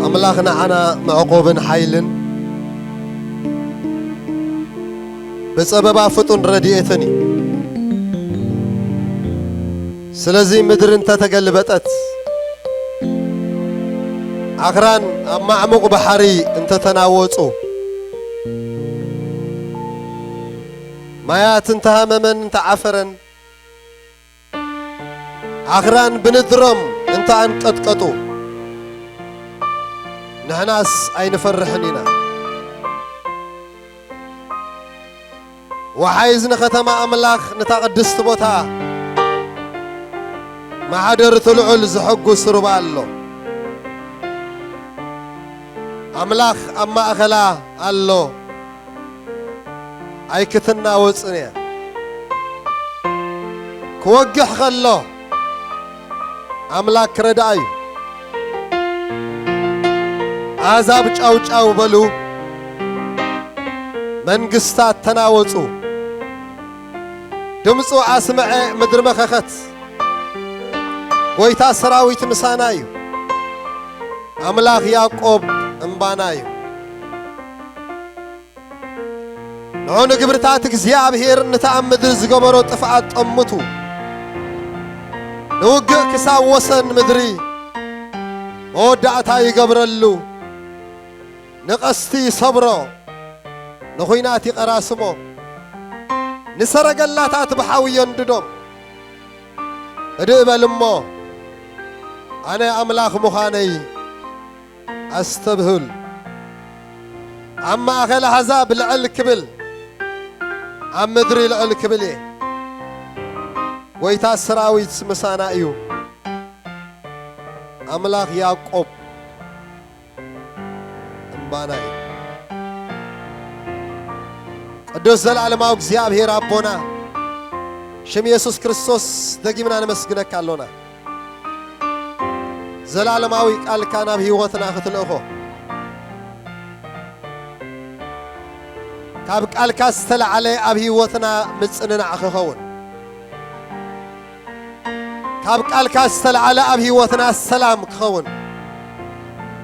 ኣምላኽ ንዓና መዕቆብን ሓይልን፣ ብጸበባ ፍጡን ረድኤትን እዩ። ስለዚ ምድሪ እንተተገልበጠት፣ ኣኽራን ኣብ ማዕሙቕ ባሕሪ እንተተናወጹ፣ ማያት እንተሃመመን እንተዓፈረን፣ ኣኽራን ብንድሮም እንተኣንቀጥቀጡ፣ ንሕናስ ኣይንፈርሕን ኢና። ወሓይዝ ንኸተማ ኣምላኽ፣ ነታ ቅድስቲ ቦታ፣ መሓደር እቲ ልዑል ዘሐጉስ ሩባ ኣሎ። ኣምላኽ ኣብ ማእከላ ኣሎ፣ ኣይክትናወጽን እያ። ክወግሕ ከሎ፣ ኣምላኽ ክረድኣ እዩ። ኣህዛብ ጫው ጫው በሉ፣ መንግስታት ተናወጹ። ድምፁ ኣስምዐ፣ ምድሪ መኸኸት። ጎይታ ሰራዊት ምሳና እዩ። ኣምላኽ ያዕቆብ እምባና እዩ። ንዑ ንግብርታት እግዚኣብሔር፣ ነቲ ኣብ ምድሪ ዝገበሮ ጥፍኣት ጠምቱ። ንውግእ ክሳብ ወሰን ምድሪ መወዳእታ ይገብረሉ። ንቐስቲ ይሰብሮ፣ ንኹናት ይቐራስሞ፣ ንሰረገላታት ብሓዊ የንድዶም። ህድእ በል እሞ፣ ኣነ ኣምላኽ ምዃነይ ኣስተብህል። ኣብ ማእከል ኣሕዛብ ልዕል ክብል፣ ኣብ ምድሪ ልዕል ክብል እየ። ጐይታ ሰራዊት ምሳና እዩ። ኣምላኽ ያዕቆብ እምባና እዩ። ቅዱስ ዘለዓለማዊ እግዚኣብሔር ኣቦና፣ ሽም የሱስ ክርስቶስ ደጊምና ነመስግነካ ኣሎና። ዘለዓለማዊ ቃልካ ናብ ህይወትና ክትልእኾ፣ ካብ ቃልካ ዝተላዕለ ኣብ ህይወትና ምጽንናዕ ክኸውን፣ ካብ ቃልካ ዝተላዕለ ኣብ ህይወትና ሰላም ክኸውን፣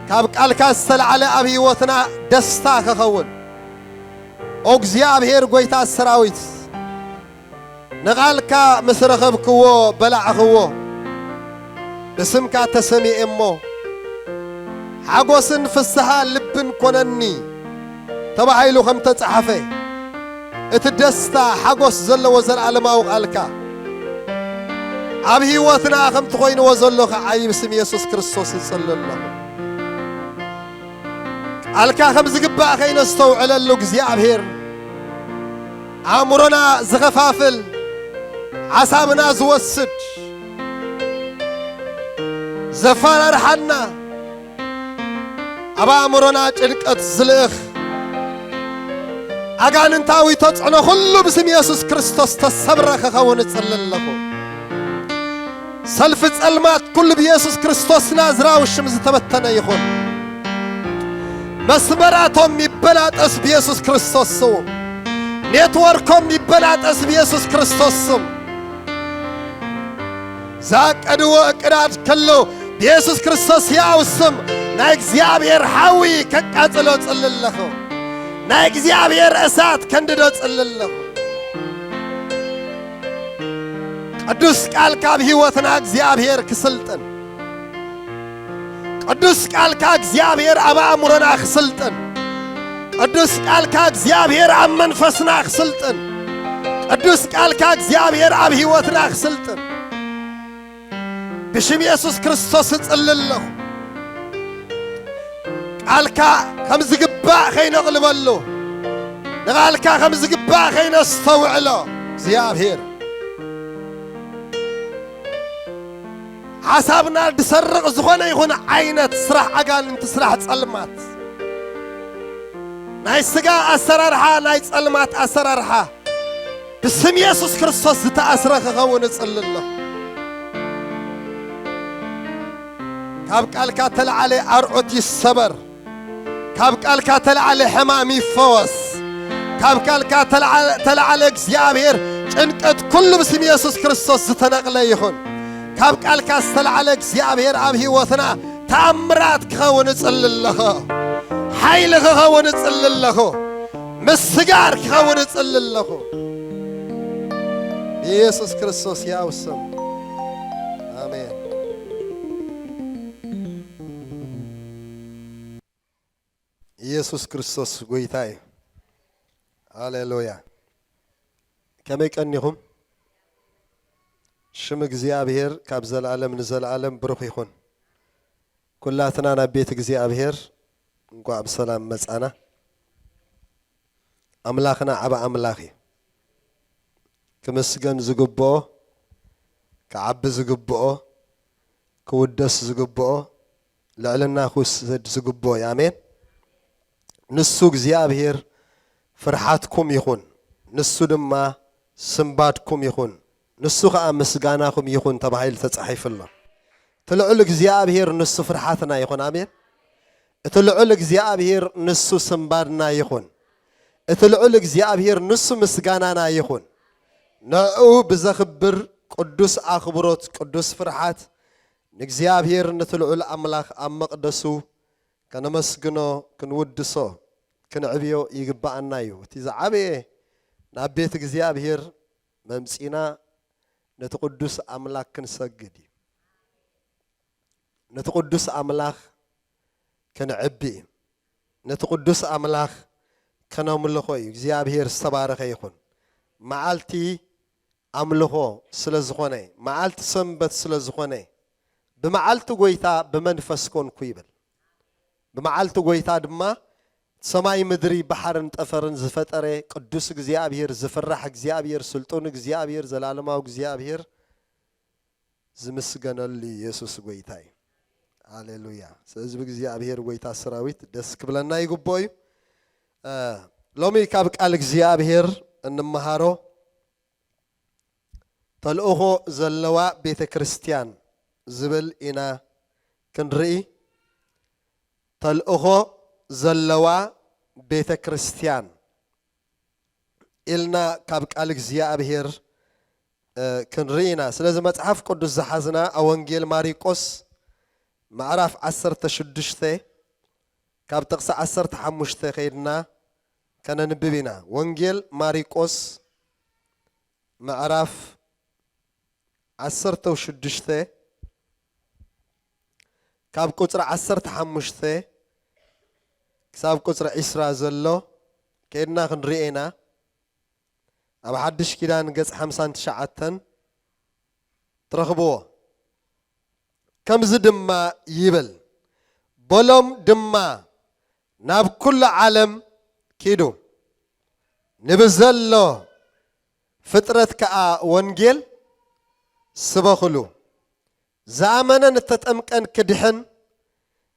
ካብ ቃልካ ዝተላዕለ ኣብ ህይወትና ደስታ ክኸውን፣ ኦ እግዚኣብሔር ጐይታ ሰራዊት፣ ንቓልካ ምስ ረኸብክዎ በላዕኽዎ፣ ብስምካ ተሰሚኤ እሞ፣ ሓጎስን ፍስሃ ልብን ኮነኒ ተባሂሉ ከም ተጻሕፈ፣ እቲ ደስታ ሓጎስ ዘለዎ ዘለዓለማዊ ቃልካ ኣብ ህይወትና ከምቲ ኮይንዎ ዘሎ ከዓይብ ስም የሱስ ክርስቶስ እጽሊ ኣለኹ። ቃልካ ከም ዝግባእ ከይነስተውዕለሉ እግዚኣብሔር ኣእምሮና ዝኸፋፍል፣ ሓሳብና ዝወስድ፣ ዘፈራርሓና፣ ኣብ ኣእምሮና ጭንቀት ዝልእኽ ኣጋንንታዊ ተጽዕኖ ኩሉ ብስም የሱስ ክርስቶስ ተሰብረ ክኸውን እጽሊ ኣለኹ። ሰልፊ ጸልማት ኩሉ ብየሱስ ክርስቶስ ናዝራዊ ሽም ዝተበተነ ይኹን። መስመራቶም ይበላጠስ ብየሱስ ክርስቶስ ስም። ኔትወርኮም ይበላጠስ ብየሱስ ክርስቶስ ስም። ዛቀድዎ እቅዳድ ከሎ ብየሱስ ክርስቶስ ሕያው ስም ናይ እግዚኣብሔር ሓዊ ከቃጽሎ ጽሊ ኣለኹ። ናይ እግዚኣብሔር እሳት ከንድዶ ጽሊ ኣለኹ። ቅዱስ ቃልካ ኣብ ህይወትና እግዚኣብሔር ክስልጥን፣ ቅዱስ ቃልካ እግዚኣብሔር ኣብ ኣእምሮና ክስልጥን፣ ቅዱስ ቃልካ እግዚኣብሔር ኣብ መንፈስና ክስልጥን፣ ቅዱስ ቃልካ እግዚኣብሔር ኣብ ህይወትና ክስልጥን ብሽም የሱስ ክርስቶስ እጽሊ ኣለኹ። ቃልካ ከም ዝግባእ ከይነቕልበሉ፣ ንቓልካ ከም ዝግባእ ከይነስተውዕሎ እግዚኣብሔር ሓሳብና ዝሰርቕ ዝኾነ ይኹን ዓይነት ስራሕ ኣጋንንቲ፣ ስራሕ ጸልማት፣ ናይ ስጋ ኣሰራርሓ፣ ናይ ጸልማት ኣሰራርሓ ብስም የሱስ ክርስቶስ ዝተኣስረ ክኸውን እጽሊ ኣለኹ። ካብ ቃልካ ተለዓለ ኣርዑት ይሰበር። ካብ ቃልካ ተለዓለ ሕማም ይፈወስ። ካብ ቃልካ ተለዓለ፣ ተለዓለ እግዚኣብሔር ጭንቀት ኩሉ ብስም የሱስ ክርስቶስ ዝተነቕለ ይኹን። ካብ ቃልካ ዝተላዕለ እግዚኣብሔር ኣብ ህይወትና ተኣምራት ክኸውን እጽሊ ኣለኹ። ሓይሊ ክኸውን እጽሊ ኣለኹ። ምስጋር ክኸውን እጽሊ ኣለኹ። ብየሱስ ክርስቶስ ያው ስም። ኣሜን። ኢየሱስ ክርስቶስ ጎይታ እዩ። ሃሌሉያ። ከመይ ቀኒኹም? ሽም እግዚኣብሔር ካብ ዘለዓለም ንዘለዓለም ብሩኽ ይኹን። ኩላትና ናብ ቤት እግዚኣብሔር እንኳዕ ብሰላም መጻና። ኣምላኽና ዓቢ ኣምላኽ እዩ። ክምስገን ዝግብኦ፣ ክዓቢ ዝግብኦ፣ ክውደስ ዝግብኦ፣ ልዕልና ክውሰድ ዝግብኦ እዩ። ኣሜን። ንሱ እግዚኣብሔር ፍርሓትኩም ይኹን፣ ንሱ ድማ ስንባድኩም ይኹን፣ ንሱ ኸኣ ምስጋናኹም ይኹን ተባሂሉ ተጻሒፉ ኣሎ። እቲ ልዑል እግዚኣብሔር ንሱ ፍርሓትና ይኹን። ኣሜን። እቲ ልዑል እግዚኣብሔር ንሱ ስንባድና ይኹን። እቲ ልዑል እግዚኣብሔር ንሱ ምስጋናና ይኹን። ንዕኡ ብዘኽብር ቅዱስ ኣኽብሮት፣ ቅዱስ ፍርሓት ንእግዚኣብሔር፣ ነቲ ልዑል ኣምላኽ ኣብ መቕደሱ ከነመስግኖ፣ ክንውድሶ፣ ክንዕብዮ ይግብኣና እዩ። እቲ ዝዓበየ ናብ ቤት እግዚኣብሔር መምጺና ነቲ ቅዱስ ኣምላኽ ክንሰግድ እዩ። ነቲ ቅዱስ ኣምላኽ ክንዕቢ እዩ። ነቲ ቅዱስ ኣምላኽ ከነምልኾ እዩ። እግዚኣብሔር ዝተባረኸ ይኹን። መዓልቲ ኣምልኾ ስለ ዝኾነ፣ መዓልቲ ሰንበት ስለ ዝኾነ፣ ብመዓልቲ ጎይታ ብመንፈስ ኮንኩ ይብል። ብመዓልቲ ጎይታ ድማ ሰማይ ምድሪ ባሕርን ጠፈርን ዝፈጠረ ቅዱስ እግዚኣብሔር፣ ዝፍራሕ እግዚኣብሔር፣ ስልጡን እግዚኣብሔር፣ ዘላለማዊ እግዚኣብሔር ዝምስገነሉ ኢየሱስ ጎይታ እዩ። ሃሌሉያ። ስለዚ ብእግዚኣብሔር ጎይታ ሰራዊት ደስ ክብለና ይግብኦ እዩ። እ፣ ሎሚ ካብ ቃል እግዚኣብሔር እንመሃሮ ተልእኾ ዘለዋ ቤተ ክርስቲያን ዝብል ኢና ክንርኢ። ተልእኾ ዘለዋ ቤተ ክርስቲያን ኢልና ካብ ቃል እግዚኣብሔር፣ እ፣ ክንርኢ ኢና። ስለዚ መጽሓፍ ቅዱስ ዝሓዝና ኣብ ወንጌል ማሪቆስ ምዕራፍ ዓሰርተ ሽዱሽተ ካብ ጥቕሲ ዓሰርተ ሓሙሽተ ከይድና ከነንብብ ኢና። ወንጌል ማሪቆስ ምዕራፍ ዓሰርተ ሽዱሽተ ካብ ቁጽሪ ዓሰርተ ሓሙሽተ ክሳብ ቁጽሪ ዕስራ ዘሎ ከይድና ክንርኢ ኢና። ኣብ ሓድሽ ኪዳን ገጽ ሓምሳን ትሽዓተን ትረኽብዎ። ከምዚ ድማ ይብል፣ በሎም ድማ፣ ናብ ኩሉ ዓለም ኪዱ፣ ንብዘሎ ፍጥረት ከኣ ወንጌል ስበኹሉ። ዝኣመነን እተጠምቀን ክድሕን፣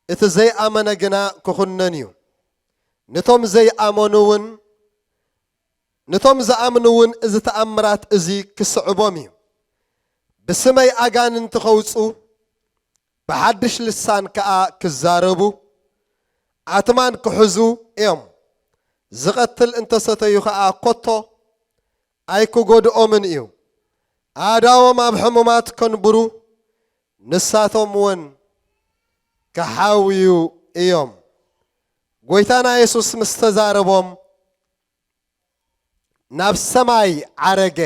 እቲ ዘይኣመነ ግና ክኹነን እዩ። ነቶም ዘይኣመኑ እውን፣ ነቶም ዝኣምኑ እውን እዚ ተኣምራት እዚ ክስዕቦም እዩ። ብስመይ ኣጋንንቲ ኸውጹ፣ ብሓድሽ ልሳን ከኣ ክዛረቡ፣ ኣትማን ክሕዙ እዮም። ዝቐትል እንተሰተዩ ኸኣ ኮቶ ኣይክጎድኦምን እዩ። ኣእዳዎም ኣብ ሕሙማት ከንብሩ፣ ንሳቶም እውን ክሓውዩ እዮም። ጎይታና የሱስ ምስ ተዛረቦም፣ ናብ ሰማይ ዓረገ፣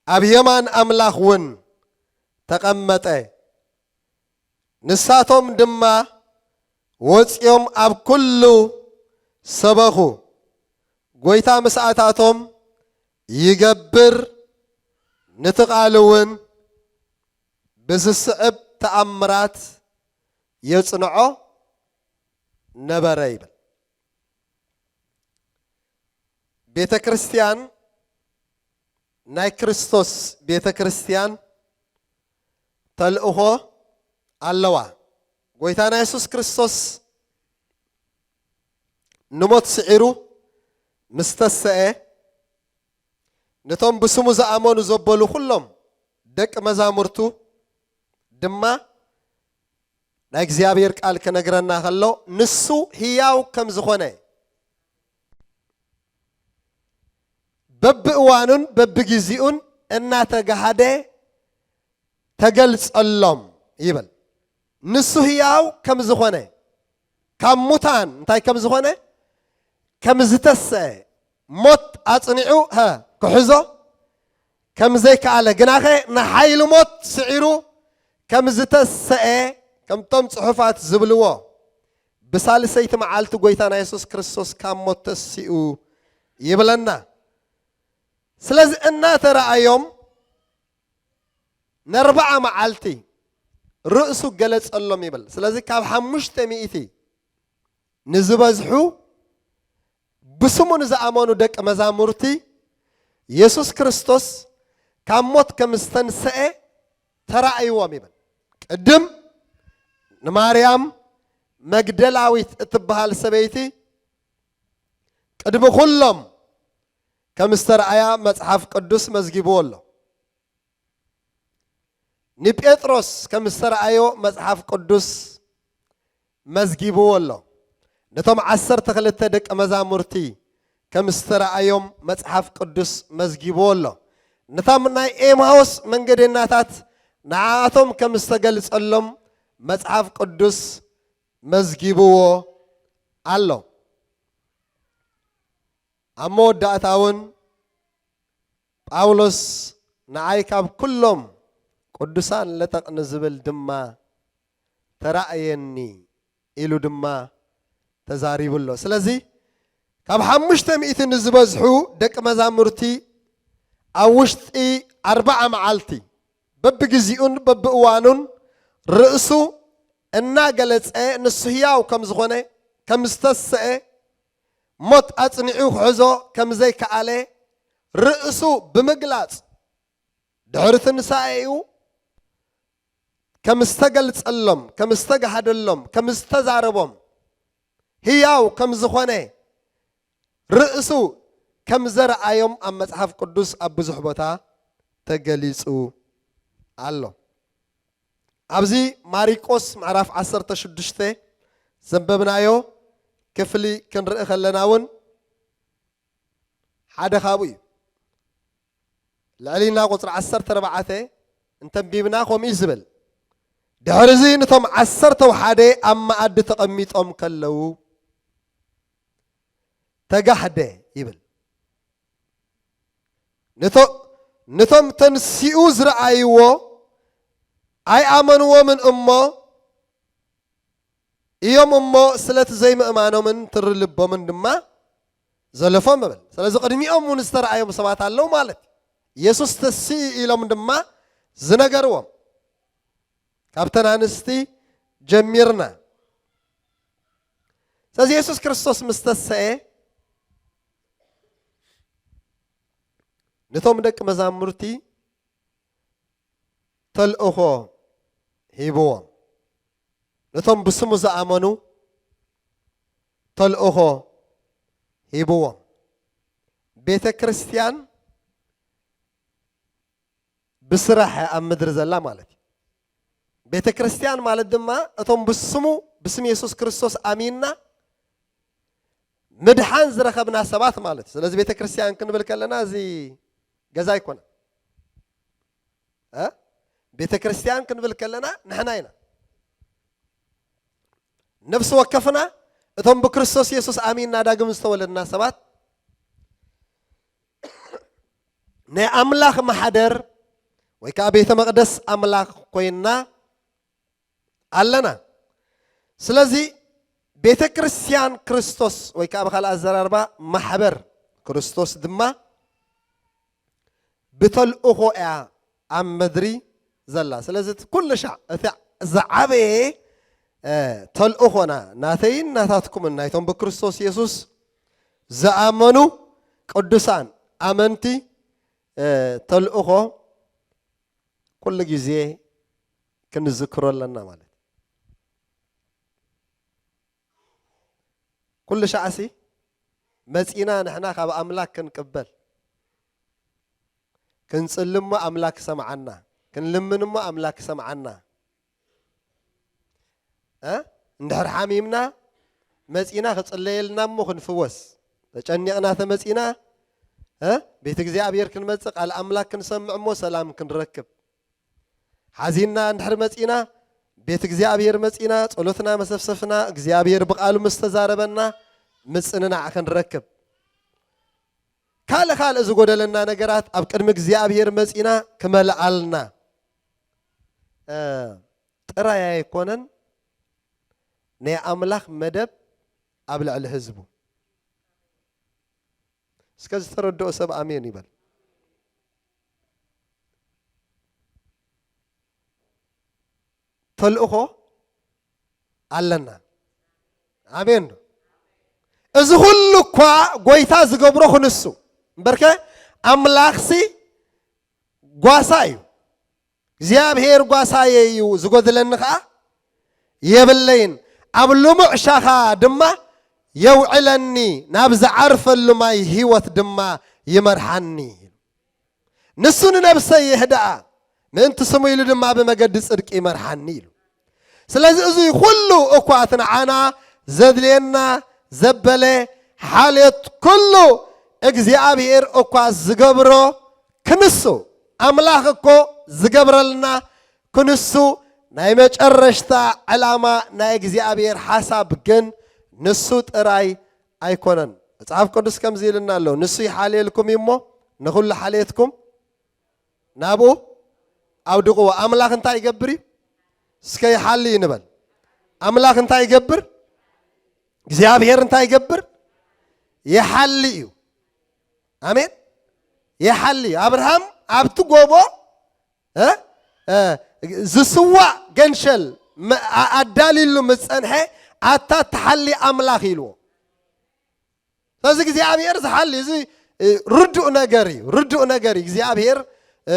ኣብ የማን ኣምላኽ እውን ተቐመጠ። ንሳቶም ድማ ወጺኦም ኣብ ኩሉ ሰበኹ። ጎይታ ምስኣታቶም ይገብር፣ ነቲ ቃል እውን ብዝስዕብ ተኣምራት የጽንዖ ነበረ ይብል። ቤተ ክርስቲያን፣ ናይ ክርስቶስ ቤተ ክርስቲያን ተልእኾ ኣለዋ። ጎይታና የሱስ ክርስቶስ ንሞት ስዒሩ ምስ ተሰኤ፣ ነቶም ብስሙ ዝኣመኑ ዘበሉ ኩሎም ደቂ መዛሙርቱ ድማ ናይ እግዚኣብሔር ቃል ክነግረና ከሎ፣ ንሱ ህያው ከም ዝኾነ፣ በብእዋኑን በብጊዜኡን እናተጋሃደ ተገልጸሎም ይብል። ንሱ ህያው ከም ዝኾነ፣ ካብ ሙታን እንታይ ከም ዝኾነ፣ ከም ዝተሰአ፣ ሞት ኣጽኒዑ፣ ሀ፣ ክሕዞ ከም ዘይከኣለ፣ ግናኸ ንሓይሊ ሞት ስዒሩ ከም ዝተሰአ፣ ከምቶም ጽሑፋት ዝብልዎ፣ ብሳልሰይቲ መዓልቲ ጐይታና የሱስ ክርስቶስ ካብ ሞት ተሲኡ ይብለና። ስለዚ እናተረኣዮም ነርብዓ መዓልቲ ርእሱ ገለጸሎም ይብል። ስለዚ ካብ ሓሙሽተ ሚእቲ ንዝበዝሑ ብስሙ ንዝኣመኑ ደቂ መዛሙርቲ የሱስ ክርስቶስ ካብ ሞት ከም ዝተንሰአ ተራእይዎም ይብል። ቅድም ንማርያም መግደላዊት እትበሃል ሰበይቲ ቅድሚ ኩሎም ከም ዝተረኣያ መጽሓፍ ቅዱስ መዝጊብዎ ኣሎ። ንጴጥሮስ ከም ዝተረኣዮ መጽሓፍ ቅዱስ መዝጊብዎ ኣሎ። ነቶም ዓሰርተ ክልተ ደቂ መዛሙርቲ ከም ዝተረኣዮም መጽሓፍ ቅዱስ መዝጊብዎ ኣሎ። ነቶም ናይ ኤማሆስ መንገደኛታት ንዓኣቶም ከም ዝተገልጸሎም መጽሓፍ ቅዱስ መዝጊብዎ ኣሎ። ኣብ መወዳእታ እውን ጳውሎስ ንዓይ ካብ ኩሎም ቅዱሳን ለጠቕ ንዝብል ድማ ተራእየኒ ኢሉ ድማ ተዛሪቡ ኣሎ። ስለዚ ካብ ሓሙሽተ ሚእቲ ንዝበዝሑ ደቂ መዛሙርቲ ኣብ ውሽጢ ኣርብዓ መዓልቲ በብግዚኡን በብእዋኑን ርእሱ እናገለጸ ንሱ ህያው ከም ዝኾነ፣ ከም ዝተሰአ፣ ሞት ኣጽኒዑ ክሕዞ ከም ዘይከኣለ ርእሱ ብምግላጽ ድሕሪ ትንሳኤኡ ከም ዝተገልጸሎም፣ ከም ዝተጋህደሎም፣ ከም ዝተዛረቦም፣ ህያው ከም ዝኾነ ርእሱ ከም ዘረኣዮም ኣብ መጽሓፍ ቅዱስ ኣብ ብዙሕ ቦታ ተገሊጹ ኣሎ። ኣብዚ ማሪቆስ ምዕራፍ ዓሰርተ ሽዱሽተ ዘንበብናዮ ክፍሊ ክንርኢ ከለና እውን ሓደ ካብኡ እዩ። ልዕሊና ቁጽሪ ዓሰርተ ኣርባዕተ እንተንቢብና ከምኡ እዩ ዝብል። ድሕርዚ ነቶም ዓሰርተው ሓደ ኣብ መኣዲ ተቐሚጦም ከለዉ ተጋህደ ይብል። ነቶ-፣ ነቶም ተንሲኡ ዝረኣይዎ ኣይኣመንዎምን እሞ እዮም እሞ ስለቲ ዘይምእማኖምን ትሪ ልቦምን ድማ ዘለፎም እብል። ስለዚ ቅድሚኦም እውን ዝተረኣዮም ሰባት ኣለዉ ማለት እዩ። የሱስ ተሲኡ ኢሎም ድማ ዝነገርዎም። ካብተን ኣንስቲ ጀሚርና። ስለዚ የሱስ ክርስቶስ ምስ ተሰኤ ነቶም ደቂ መዛሙርቲ ተልእኾ ሂብዎም። ነቶም ብስሙ ዝኣመኑ ተልእኾ ሂብዎም። ቤተ ክርስቲያን ብስራሕ ኣብ ምድሪ ዘላ ማለት እዩ። ቤተ ክርስቲያን ማለት ድማ እቶም ብስሙ፣ ብስም የሱስ ክርስቶስ ኣሚንና ምድሓን ዝረኸብና ሰባት ማለት እዩ። ስለዚ ቤተ ክርስቲያን ክንብል ከለና እዚ ገዛ ኣይኮነን። እ? ቤተ ክርስቲያን ክንብል ከለና ንሕና ኢና። ነፍሲ ወከፍና እቶም ብክርስቶስ የሱስ ኣሚንና ዳግም ዝተወለድና ሰባት ናይ ኣምላኽ ማሕደር ወይ ከዓ ቤተ መቕደስ ኣምላኽ ኮይንና ኣለና። ስለዚ ቤተ ክርስቲያን ክርስቶስ ወይ ከዓ ብኻልእ ኣዘራርባ ማሕበር ክርስቶስ ድማ ብተልእኾ እያ ኣብ ምድሪ ዘላ። ስለዚ እቲ ኩሉ ሻዕ እቲ ዝዓበየ፣ እ፣ ተልእኾና ናተይን ናታትኩምን ናይቶም ብክርስቶስ የሱስ ዝኣመኑ ቅዱሳን ኣመንቲ፣ እ፣ ተልእኾ ኩሉ ግዜ ክንዝክሮ ኣለና ማለት እዩ። ኩሉ ሻዕሲ መጺና ንሕና ካብ ኣምላክ ክንቅበል፣ ክንጽሊ እሞ ኣምላክ ይሰምዓና፣ ክንልምን እሞ ኣምላክ ይሰምዓና። እ? እንድሕር ሓሚምና መጺና ክጽለየልና እሞ ክንፍወስ፣ ተጨኒቕና ተመጺና እ? ቤት እግዚኣብሔር ክንመጽእ፣ ቃል ኣምላኽ ክንሰምዕ እሞ ሰላም ክንረክብ። ሓዚንና እንድሕር መጺና፣ ቤት እግዚኣብሔር መጺና፣ ጸሎትና መሰፍሰፍና፣ እግዚኣብሔር ብቃሉ ምስ ተዛረበና፣ ምጽንናዕ ክንረክብ። ካልእ ካልእ ዝጎደለና ነገራት ኣብ ቅድሚ እግዚኣብሔር መጺና ክመልኣልና፣ እ፣ ጥራይ ኣይኮነን፣ ናይ ኣምላኽ መደብ ኣብ ልዕሊ ህዝቡ። እስከ ዝተረድኦ ሰብ ኣሜን ይበል። ተልእኾ ኣለና። ኣሜን ዶ? እዚ ኩሉ እኳ ጎይታ ዝገብሮ ክንሱ እምበርከ፣ ኣምላኽሲ ጓሳ እዩ። እግዚኣብሔር ጓሳየ እዩ፣ ዝጎድለኒ ኸዓ የብለይን። ኣብ ልሙዕ ሻኻ ድማ የውዕለኒ፣ ናብ ዝዓርፈሉ ማይ ህይወት ድማ ይመርሓኒ። ንሱ ንነብሰይ የህድኣ፣ ምእንቲ ስሙ ኢሉ ድማ ብመገዲ ጽድቂ ይመርሓኒ ኢሉ። ስለዚ እዚ ኩሉ እኳ እቲ ንዓና ዘድልየና ዘበለ ሓልዮት ኩሉ እግዚኣብሔር እኳ ዝገብሮ ክንሱ፣ ኣምላኽ እኮ ዝገብረልና ክንሱ፣ ናይ መጨረሽታ ዕላማ ናይ እግዚኣብሔር ሓሳብ ግን ንሱ ጥራይ ኣይኮነን። መጽሓፍ ቅዱስ ከምዚ ኢልና ኣሎ፣ "ንሱ ይሓልየልኩም እዩ እሞ፣ ንኹሉ ሓልየትኩም ናብኡ ኣውድቕዎ።" ኣምላኽ እንታይ ይገብር እዩ? እስከ ይሓሊ እዩ ንበል። ኣምላኽ እንታይ ይገብር? እግዚኣብሔር እንታይ ይገብር? ይሓሊ እዩ። ኣሜን። ይሓሊ እዩ። ኣብርሃም ኣብቲ ጎቦ፣ እ? እ፣ ዝስዋእ ገንሸል መ-፣ ኣ-፣ ኣዳልዩሉ ምስ ጸንሐ፣ "ኣታ ትሓሊ ኣምላኽ" ኢልዎ። ስለዚ እግዚኣብሔር ዝሓሊ፣ እዚ፣ እ፣ ርዱእ ነገር እዩ። ርዱእ ነገር እዩ። እግዚኣብሔር፣ እ፣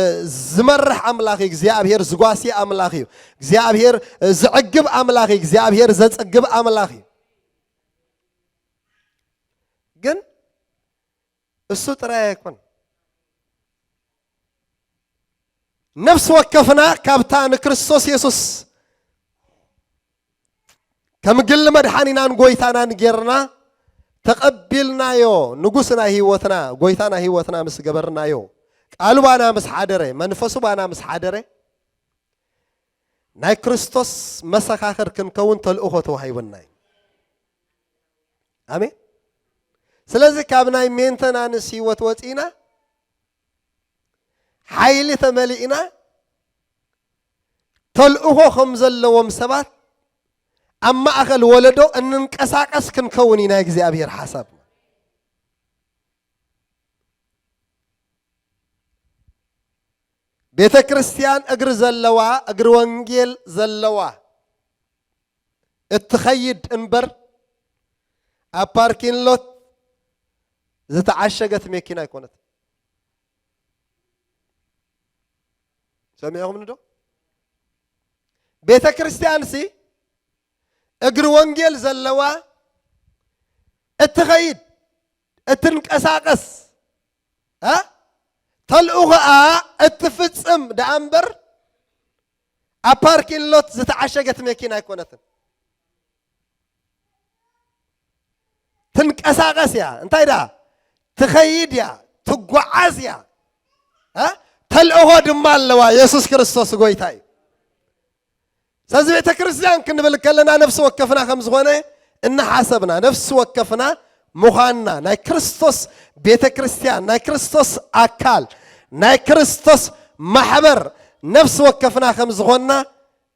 ዝመርሕ ኣምላኽ እዩ። እግዚኣብሔር ዝጓሲ ኣምላኽ እዩ። እግዚኣብሔር፣ እ፣ ዝዕግብ ኣምላኽ እዩ። እግዚኣብሔር ዘጽግብ ኣምላኽ እዩ። ግን እሱ ጥራይ ኣይኮን። ነፍሲ ወከፍና ካብታ ንክርስቶስ የሱስ ከም ግሊ መድሓኒናን ጎይታናን ጌርና ተቐቢልናዮ፣ ንጉስ ናይ ህይወትና፣ ጎይታ ናይ ህይወትና ምስ ገበርናዮ፣ ቃሉ ባና ምስ ሓደረ፣ መንፈሱ ባና ምስ ሓደረ፣ ናይ ክርስቶስ መሰኻኽር ክንከውን ተልእኾ ተዋሂቡና እዩ። ኣሜን። ስለዚ ካብ ናይ ሜንተናንስ ህይወት ወፂና፣ ሓይሊ ተመሊእና፣ ተልእኾ ከም ዘለዎም ሰባት ኣብ ማእኸል ወለዶ እንንቀሳቀስ ክንከውን ኢና። እግዚኣብሔር ሓሳብ ቤተ ክርስቲያን እግሪ ዘለዋ፣ እግሪ ወንጌል ዘለዋ፣ እትኸይድ እምበር ኣብ ፓርኪን ሎት ዝተዓሸገት መኪና ኣይኮነት። ሰሚዕኹምኒ ዶ? ቤተ ክርስቲያን ሲ እግሪ ወንጌል ዘለዋ፣ እትኸይድ፣ እትንቀሳቀስ፣ እ? ተልእኾኣ እትፍጽም ደኣ እምበር ኣብ ፓርኪን ሎት ዝተዓሸገት መኪና ኣይኮነትን። ትንቀሳቀስ እያ። እንታይ ደኣ? ትኸይድ እያ፣ ትጓዓዝ እያ። እ? ተልእኾ ድማ ኣለዋ። የሱስ ክርስቶስ ጎይታ እዩ። ስለዚ ቤተ ክርስቲያን ክንብል ከለና ነፍሲ ወከፍና ከም ዝኾነ እናሓሰብና፣ ነፍሲ ወከፍና ምዃንና፣ ናይ ክርስቶስ ቤተ ክርስቲያን፣ ናይ ክርስቶስ ኣካል፣ ናይ ክርስቶስ ማሕበር ነፍሲ ወከፍና ከም ዝኾንና፣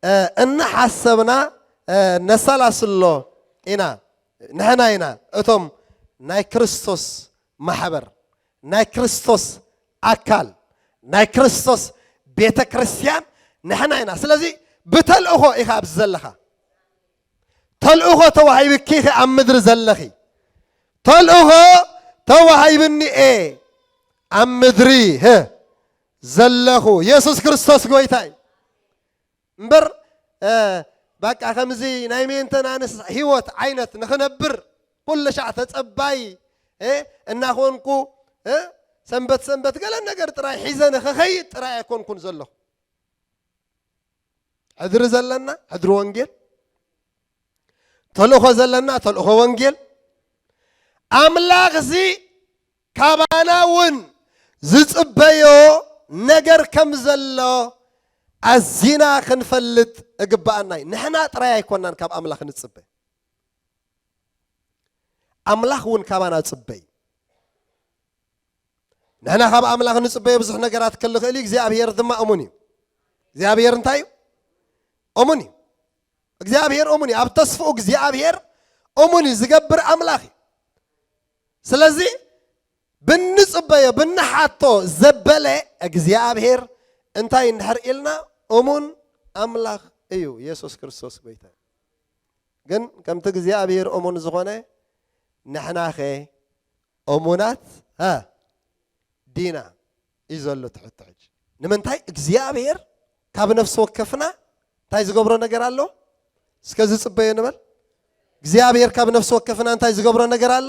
እ፣ እናሓሰብና፣ እ፣ ነሰላስሎ ኢና። ንሕና ኢና እቶም ናይ ክርስቶስ ማሕበር፣ ናይ ክርስቶስ ኣካል፣ ናይ ክርስቶስ ቤተ ክርስቲያን ንሕና ኢና። ስለዚ ብተልእኾ ኢኻ ኣብዚ ዘለኻ። ተልእኾ ተዋሂብኪ ኢኺ ኣብ ምድሪ ዘለኺ። ተልእኾ ተዋሂብኒ እየ ኣብ ምድሪ፣ ህ፣ ዘለኹ። የሱስ ክርስቶስ ጎይታ እዩ። እምበር፣ እ፣ በቃ ከምዚ ናይ ሜንተናንስ ህይወት ዓይነት ንኽነብር፣ ኩሉ ሻዕ ተጸባይ፣ እ፣ እናኾንኩ፣ እ፣ ሰንበት ሰንበት ገለ ነገር ጥራይ ሒዘ ንኽኸይድ ጥራይ ኣይኮንኩን ዘለኹ። ሕድሪ ዘለና፣ ሕድሪ ወንጌል፣ ተልእኾ ዘለና፣ ተልእኾ ወንጌል። ኣምላኽሲ ካባና እውን ዝጽበዮ ነገር ከም ዘሎ ኣዚና ክንፈልጥ እግባኣና እዩ። ንሕና ጥራይ ኣይኮናን ካብ ኣምላኽ ንጽበ፣ ኣምላኽ እውን ካባና ጽበይ። ንሕና ካብ ኣምላኽ ንጽበዮ ብዙሕ ነገራት ክልኽእል እዩ። እግዚኣብሔር ድማ እሙን እዩ። እግዚኣብሔር እንታይ እዩ? እሙን እዩ። እግዚኣብሔር እሙን እዩ። ኣብ ተስፍኡ እግዚኣብሔር እሙን እዩ። ዝገብር ኣምላኽ እዩ። ስለዚ ብንጽበዮ ብንሓቶ ዘበለ እግዚኣብሔር እንታይ እንድሕር ኢልና እሙን ኣምላኽ እዩ። የሱስ ክርስቶስ ጎይታ እዩ። ግን ከምቲ እግዚኣብሔር እሙን ዝኾነ ንሕናኸ እሙናት ዲና እዩ ዘሎ ትሕቶ ሕጂ። ንምንታይ እግዚኣብሔር ካብ ነፍሲ ወከፍና እንታይ ዝገብሮ ነገር ኣሎ? እስከ ዝጽበዮ ንበል። እግዚኣብሔር ካብ ነፍሲ ወከፍና እንታይ ዝገብሮ ነገር ኣሎ?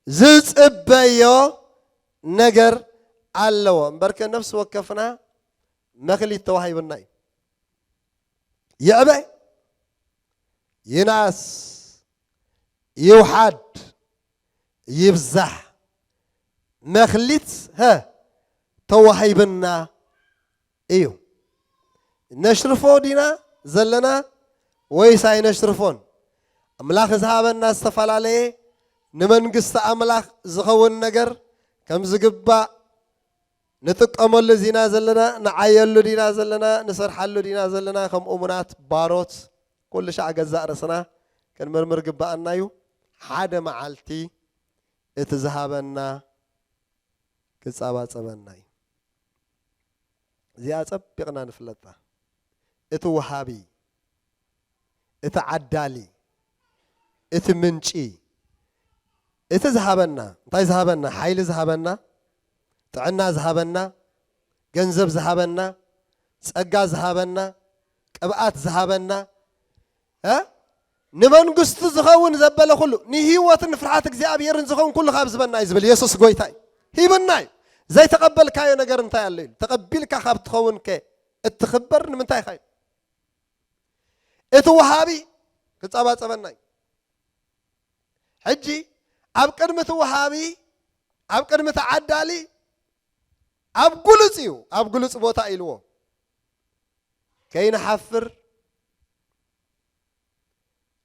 ዝጽበዮ ነገር ኣለዎ። እምበርከ ነፍሲ ወከፍና መኽሊት ተዋሂብና እዩ። ይዕበ፣ ይንኣስ፣ ይውሓድ፣ ይብዛሕ፣ መኽሊት፣ ሀ፣ ተዋሂብና እዩ። ነሽርፎ ዲና ዘለና ወይስ ኣይነሽርፎን? ኣምላኽ ዝሃበና ዝተፈላለየ ንመንግስቲ ኣምላኽ ዝኸውን ነገር ከም ዝግባእ ንጥቀመሉ ዲና ዘለና፣ ንዓየሉ ዲና ዘለና፣ ንሰርሓሉ ዲና ዘለና፣ ከም እሙናት ባሮት ኩሉ ሻዕ ገዛእ ርእስና ክንምርምር ግባኣና እዩ። ሓደ መዓልቲ እቲ ዝሃበና ክጻባጸበና እዩ። እዚኣ ጸቢቕና ንፍለጣ። እቲ ወሃቢ፣ እቲ ዓዳሊ፣ እቲ ምንጪ፣ እቲ ዝሃበና፣ እንታይ ዝሃበና? ሓይሊ ዝሃበና፣ ጥዕና ዝሃበና፣ ገንዘብ ዝሃበና፣ ጸጋ ዝሃበና፣ ቅብኣት ዝሃበና፣ እ? ንመንግስቱ ዝኸውን ዘበለ ኩሉ፣ ንህይወትን ንፍርሃት እግዚኣብሔርን ዝኸውን ኩሉ ካብ ዝህበና እዩ ዝብል የሱስ ጎይታ እዩ። ሂብና እዩ። ዘይተቐበልካዮ ነገር እንታይ ኣሎ ኢሉ? ተቐቢልካ ካብ ትኸውን ከ እትኽበር ንምንታይ ኢኻ ኢሉ? እቲ ወሃቢ ክጸባጸበና እዩ። ሕጂ ኣብ ቅድሚ እቲ ወሃቢ፣ ኣብ ቅድሚ እቲ ዓዳሊ፣ ኣብ ግሉጽ እዩ፣ ኣብ ግሉጽ ቦታ ኢልዎ። ከይንሓፍር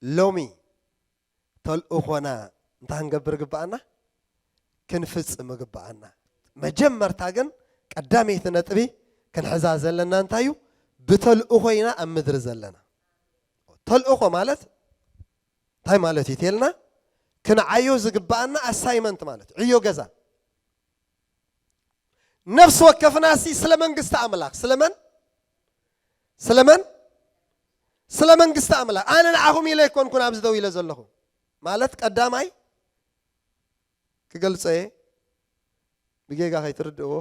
ሎሚ ተልእኾና እንታይ ክንገብር ግብኣና? ክንፍጽም ግብኣና። መጀመርታ ግን ቀዳመይቲ ነጥቢ ክንሕዛ ዘለና እንታይ እዩ? ብተልእኾ ኢና ኣብ ምድሪ ዘለና። ተልእኾ ማለት እንታይ ማለት እዩ ተልና? ክንዓዮ ዝግብኣና ኣሳይመንት ማለት እዩ። ዕዮ ገዛ። ነፍሲ ወከፍና ሲ ስለ መንግስቲ ኣምላኽ፣ ስለመን? ስለመን? ስለ መንግስቲ ኣምላኽ። ኣነ ንዓኹም ኢለ ኣይኮንኩን ኣብዚ ደው ኢለ ዘለኹ። ማለት ቀዳማይ ክገልጾ እየ፣ ብጌጋ ከይትርድእዎ።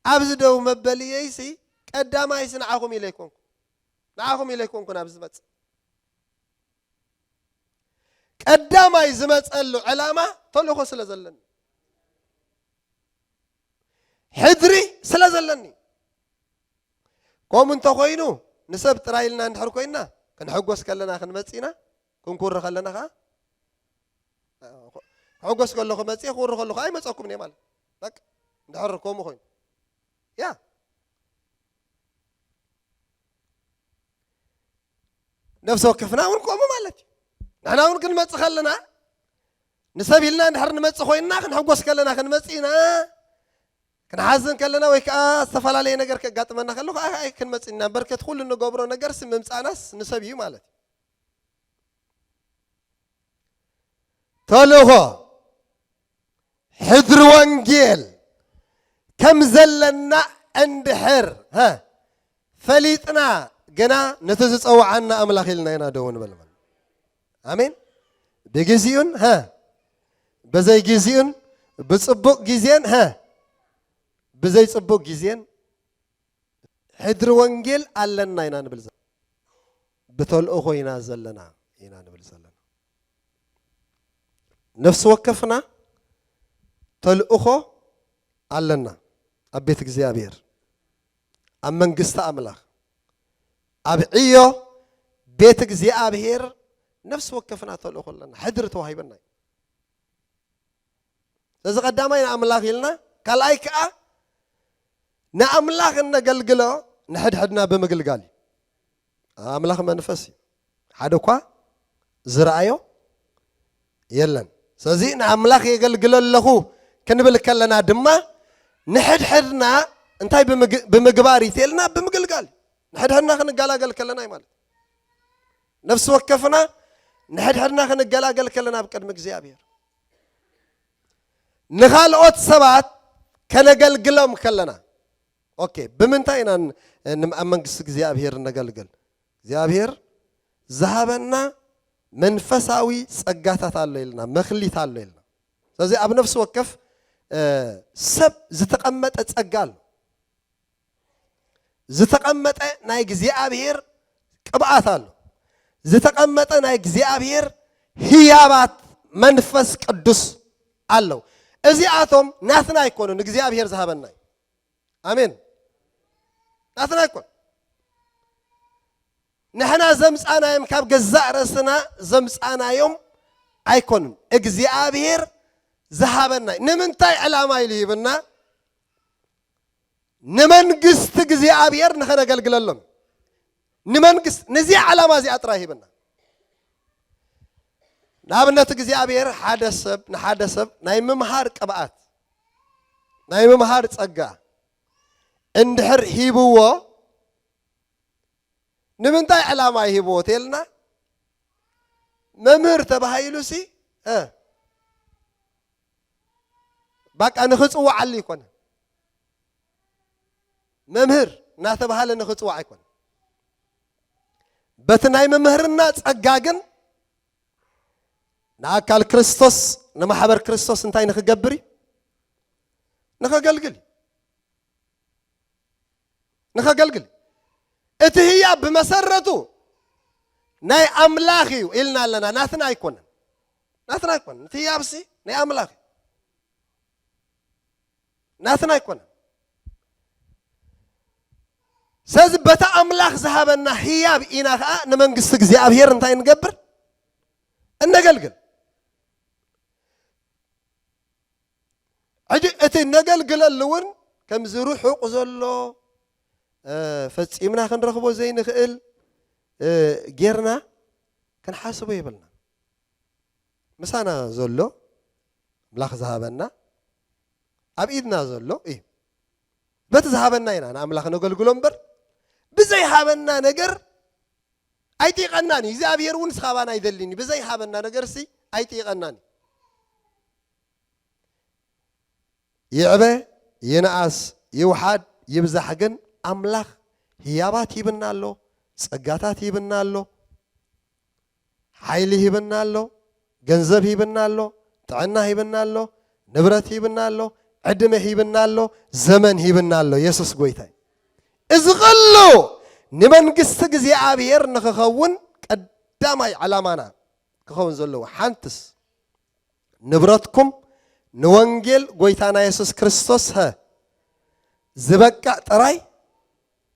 ኣብዚ ደው መበልየይሲ ቀዳማይሲ ንዓኹም ኢለ ኣይኮንኩ። ንዓኹም ኢለ ኣይኮንኩን ኣብዚ ዝመጽእ። ቀዳማይ ዝመጸሉ ዕላማ ተልእኾ ስለ ዘለኒ፣ ሕድሪ ስለ ዘለኒ። ከምኡ እንተኾይኑ ንሰብ ጥራይ ኢልና እንድሕር ኮይንና ክንሕጎስ ከለና ክንመጽእ ኢና፣ ክንኩሪ ከለና ኸዓ፣ ክሕጎስ ከለኹ መጽእ፣ ክኩሪ ከለኹ ኣይመጸኩምን እየ ማለት። በቃ፣ እንድሕር ከምኡ ኮይኑ። ያ። ነፍሲ ወከፍና እውን ከምኡ ማለት እዩ። ንሕና እውን ክንመጽእ ከለና፣ ንሰብ ኢልና እንድሕር ንመጽእ ኮይንና፣ ክንሕጎስ ከለና ክንመጽእ ኢና። ክንሓዝን ከለና ወይ ከዓ ዝተፈላለየ ነገር ከጋጥመና ከሎ ከዓ ኣይ ክንመጽእ ኢና። እምበር ከቲ ኩሉ እንገብሮ ነገርሲ ምምጻእናስ ንሰብ እዩ ማለት እዩ። ተልእኾ ሕድሪ ወንጌል ከም ዘለና እንድሕር፣ ሀ፣ ፈሊጥና ግና ነቲ ዝጸውዓና ኣምላኽ ኢልና ኢና ደው ንብል ማለት። ኣሜን። ብግዜኡን፣ ሀ፣ ብዘይ ግዜኡን፣ ብጽቡቕ ግዜን፣ ሀ፣ ብዘይ ጽቡቕ ግዜን ሕድሪ ወንጌል ኣለና ኢና ንብል ዘለና። ብተልእኾ ኢና ዘለና ኢና ንብል ዘለና። ነፍሲ ወከፍና ተልእኾ ኣለና። ኣብ ቤት እግዚኣብሔር፣ ኣብ መንግስቲ ኣምላኽ፣ ኣብ ዕዮ ቤት እግዚኣብሔር ነፍሲ ወከፍና ተልእኾ ኣለና። ሕድሪ ተዋሂበና እዩ። ስለዚ ቀዳማይ ንኣምላኽ ኢልና፣ ካልኣይ ከዓ ንኣምላኽ እነገልግሎ ንሕድሕድና ብምግልጋል እዩ። ኣምላኽ መንፈስ እዩ። ሓደ እኳ ዝረኣዮ የለን። ስለዚ ንኣምላኽ የገልግሎ ኣለኹ ክንብል ከለና ድማ ንሕድሕድና እንታይ ብምግ-፣ ብምግባር ይቴልና? ብምግልጋል። ንሕድሕድና ክንገላገል ከለና እዩ ማለት። ነፍሲ ወከፍና ንሕድሕድና ክንገላገል ከለና ኣብ ቅድሚ እግዚኣብሔር፣ ንኻልኦት ሰባት ከነገልግሎም ከለና፣ ኦኬ፣ ብምንታይ ኢና ን-፣ ን-፣ ኣብ መንግስቲ እግዚኣብሔር እነገልግል? እግዚኣብሔር ዝሃበና መንፈሳዊ ጸጋታት ኣሎ ኢልና፣ መኽሊት ኣሎ ኢልና። ስለዚ ኣብ ነፍሲ ወከፍ፣ እ፣ ሰብ ዝተቐመጠ ጸጋ ኣሎ። ዝተቐመጠ ናይ እግዚኣብሔር ቅብኣት ኣሎ። ዝተቐመጠ ናይ እግዚኣብሔር ህያባት መንፈስ ቅዱስ ኣለዉ። እዚኣቶም ናትና ኣይኮኑን፣ እግዚኣብሔር ዝሃበና እዩ። ኣሜን። ናትና ኣይኮን። ንሕና ዘምጻናዮም፣ ካብ ገዛእ ርእስና ዘምጻናዮም ኣይኮኑን። እግዚኣብሔር ዝሃበና እዩ። ንምንታይ ዕላማ ኢሉ ሂብና? ንመንግስቲ እግዚኣብሔር ንኸነገልግለሎም። ንመንግስቲ፣ ነዚኣ ዕላማ እዚኣ ጥራይ ሂብና። ንኣብነት እግዚኣብሔር ሓደ ሰብ፣ ንሓደ ሰብ ናይ ምምሃር ቅብኣት፣ ናይ ምምሃር ጸጋ እንድሕር ሂብዎ፣ ንምንታይ ዕላማ ይሂብዎ ተልና? መምህር ተባሂሉ ሲ፣ እ፣ ባቃ ንኽጽውዓሉ ይኮነ። መምህር እናተባሃለ ንኽጽዋዕ ኣይኮነ። በቲ ናይ መምህርና ጸጋ ግን ንኣካል ክርስቶስ፣ ንማሕበር ክርስቶስ እንታይ ንኽገብር እዩ? ንኸገልግል እዩ። ንኸገልግል። እቲ ህያብ ብመሰረቱ ናይ ኣምላኽ እዩ ኢልና ኣለና። ናትና ኣይኮነን። ናትና ኣይኮነን። እቲ ህያብሲ ናይ ኣምላኽ እዩ። ናትና ኣይኮነን። ስለዚ በታ ኣምላኽ ዝሃበና ህያብ ኢና ኸዓ ንመንግስቲ እግዚኣብሔር እንታይ ንገብር? እነገልግል። ሕጂ እቲ ነገልግለሉ እውን ከምዚ ርሑቕ ዘሎ፣ እ፣ ፈጺምና ክንረኽቦ ዘይንኽእል፣ እ፣ ጌርና ክንሓስቦ የብልና። ምሳና ዘሎ ኣምላኽ ዝሃበና ኣብ ኢድና ዘሎ እዩ። በቲ ዝሃበና ኢና ንኣምላኽ ነገልግሎ እምበር ብዘይሃበና ነገር ኣይጢቐናን እዩ። እግዚኣብሔር እውን ስኻባና ኣይደልን እዩ። ብዘይሃበና ነገርሲ ኣይጢቐናን እዩ። ይዕበ፣ ይንኣስ፣ ይውሓድ፣ ይብዛሕ ግን ኣምላኽ ህያባት ሂብና ኣሎ፣ ጸጋታት ሂብና ኣሎ፣ ሓይሊ ሂብና ኣሎ፣ ገንዘብ ሂብና ኣሎ፣ ጥዕና ሂብና ኣሎ፣ ንብረት ሂብና ኣሎ፣ ዕድመ ሂብና ኣሎ፣ ዘመን ሂብና ኣሎ። የሱስ ጎይታይ። እዚ ኸሉ ንመንግስቲ እግዚኣብሔር ንኽኸውን ቀዳማይ ዕላማና ክኸውን ዘለዎ ሓንትስ ንብረትኩም ንወንጌል ጎይታና የሱስ ክርስቶስ ሀ ዝበቅዕ ጥራይ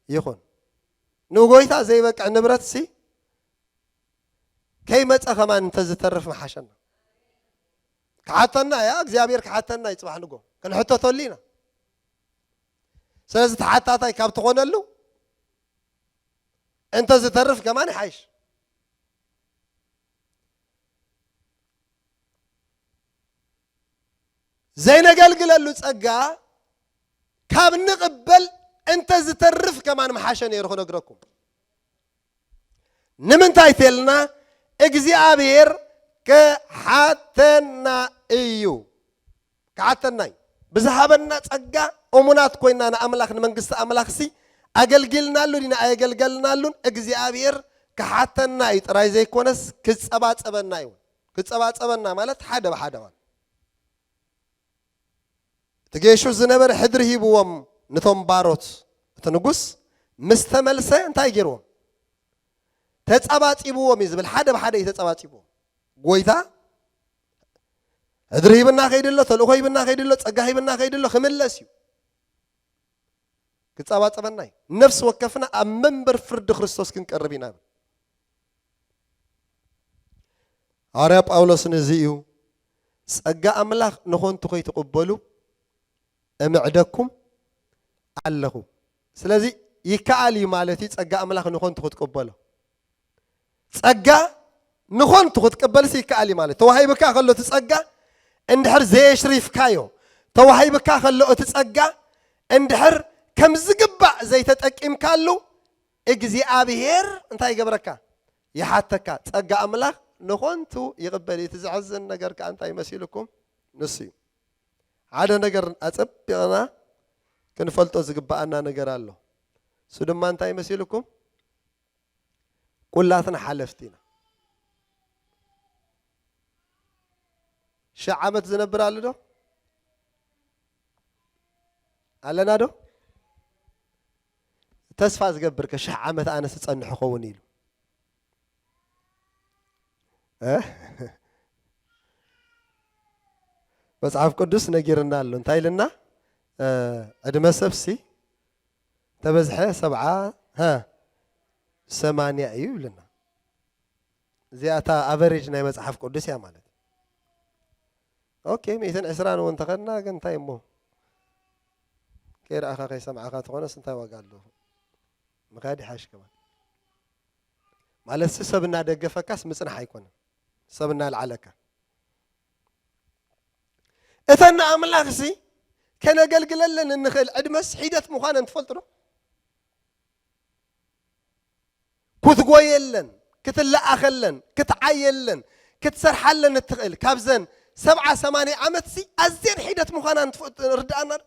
ይኹን። ንጎይታ ዘይበቅዕ ንብረትሲ ከይመጸ ከማን እንተዝተርፍ ምሓሸና። ክሓተና እያ፣ እግዚኣብሔር ክሓተና እዩ ጽባሕ ንጎ። ክንሕተተሉ ኢና። ስለዚ ተሓታታይ ካብ ትኾነሉ እንተዝተርፍ ከማን ይሓይሽ። ዘይነገልግለሉ ጸጋ ካብ ንቕበል እንተዝተርፍ ከማን ምሓሸ ነይሩ ክነግረኩም። ንምንታይ ተልና እግዚኣብሔር ክሓተና እዩ። ክሓተና እዩ። ብዝሃበና ጸጋ እሙናት ኮይና ንኣምላኽ ንመንግስቲ ኣምላኽሲ ኣገልጊልናሉ ዲና ኣየገልገልናሉን እግዚኣብሔር ክሓተና እዩ ጥራይ ዘይኮነስ ክጸባጸበና እዩ። ክጸባጸበና ማለት ሓደ ብሓደ ማለት እቲ ጌሹ ዝነበረ ሕድሪ ሂብዎም ንቶም ባሮት እቲ ንጉስ ምስ ተመልሰ እንታይ ገይርዎም? ተጸባጺብዎም እዩ ዝብል። ሓደ ብሓደ እዩ ተጸባጺብዎም። ጎይታ ሕድሪ ሂብና ከይድሎ፣ ተልእኾ ሂብና ከይድሎ፣ ጸጋ ሂብና ከይድሎ ክምለስ እዩ። ክጸባጸበና እዩ። ነፍሲ ወከፍና ኣብ መንበር ፍርዲ ክርስቶስ ክንቀርብ ኢና። ሃዋርያ ጳውሎስ ንዚ እዩ ጸጋ ኣምላኽ ንኾንቱ ከይትቕበሉ እምዕደኩም ኣለኹ። ስለዚ ይከኣል እዩ ማለት እዩ፣ ጸጋ ኣምላኽ ንኾንቱ ክትቅበሎ። ጸጋ ንኾንቱ ክትቅበልሲ ይከኣል እዩ ማለት። ተዋሂብካ ከሎ እቲ ጸጋ እንድሕር ዘየሽሪፍካዮ፣ ተዋሂብካ ከሎ እቲ ጸጋ እንድሕር ከም ዝግባእ ዘይተጠቂምካሉ፣ እግዚኣብሔር እንታይ ይገብረካ? ይሓተካ። ጸጋ ኣምላኽ ንኾንቱ ይቕበል እዩ። እቲ ዘሕዝን ነገር ከኣ እንታይ መሲልኩም? ንሱ እዩ። ሓደ ነገር ኣጸቢቕና ክንፈልጦ ዝግብኣና ነገር ኣሎ። እሱ ድማ እንታይ መሲልኩም? ኩላትና ሓለፍቲ ኢና። ሽሕ ዓመት ዝነብር ኣሎ ዶ? ኣለና ዶ? ተስፋ ዝገብር ከ ሽሕ ዓመት ኣነስ እጸንሕ እኸውን ኢሉ? እ? መጽሓፍ ቅዱስ ነጊርና ኣሎ። እንታይ ኢልና? እ፣ ዕድመ ሰብሲ ተበዝሐ ሰብዓ፣ ሀ፣ ሰማንያ እዩ ይብልና። እዚኣ እታ ኣቨሬጅ ናይ መጽሓፍ ቅዱስ እያ ማለት። ኦኬ፣ ሚእትን ዕስራን እውን ተኸድና፣ ግን እንታይ እሞ? ከይረኣኻ ከይሰማዕኻ ተኾነስ እንታይ ዋጋ ኣለዎ? ምኻድ ይሓሽ ከማን። ማለትሲ ሰብ እናደገፈካስ ምጽናሕ ኣይኮነን። ሰብ እናልዓለካ። እተን ንኣምላኽሲ ከነገልግለለን እንኽእል ዕድመስ ሒደት ምዃነን ትፈልጡ ዶ? ክትጎየለን፣ ክትለኣኸለን፣ ክትዓየለን፣ ክትሰርሓለን እትኽእል ካብዘን ሰብዓ ሰማንያ ዓመትሲ ኣዝየን ሒደት ምዃናን ትፍ-፣ ርድኣና ዶ?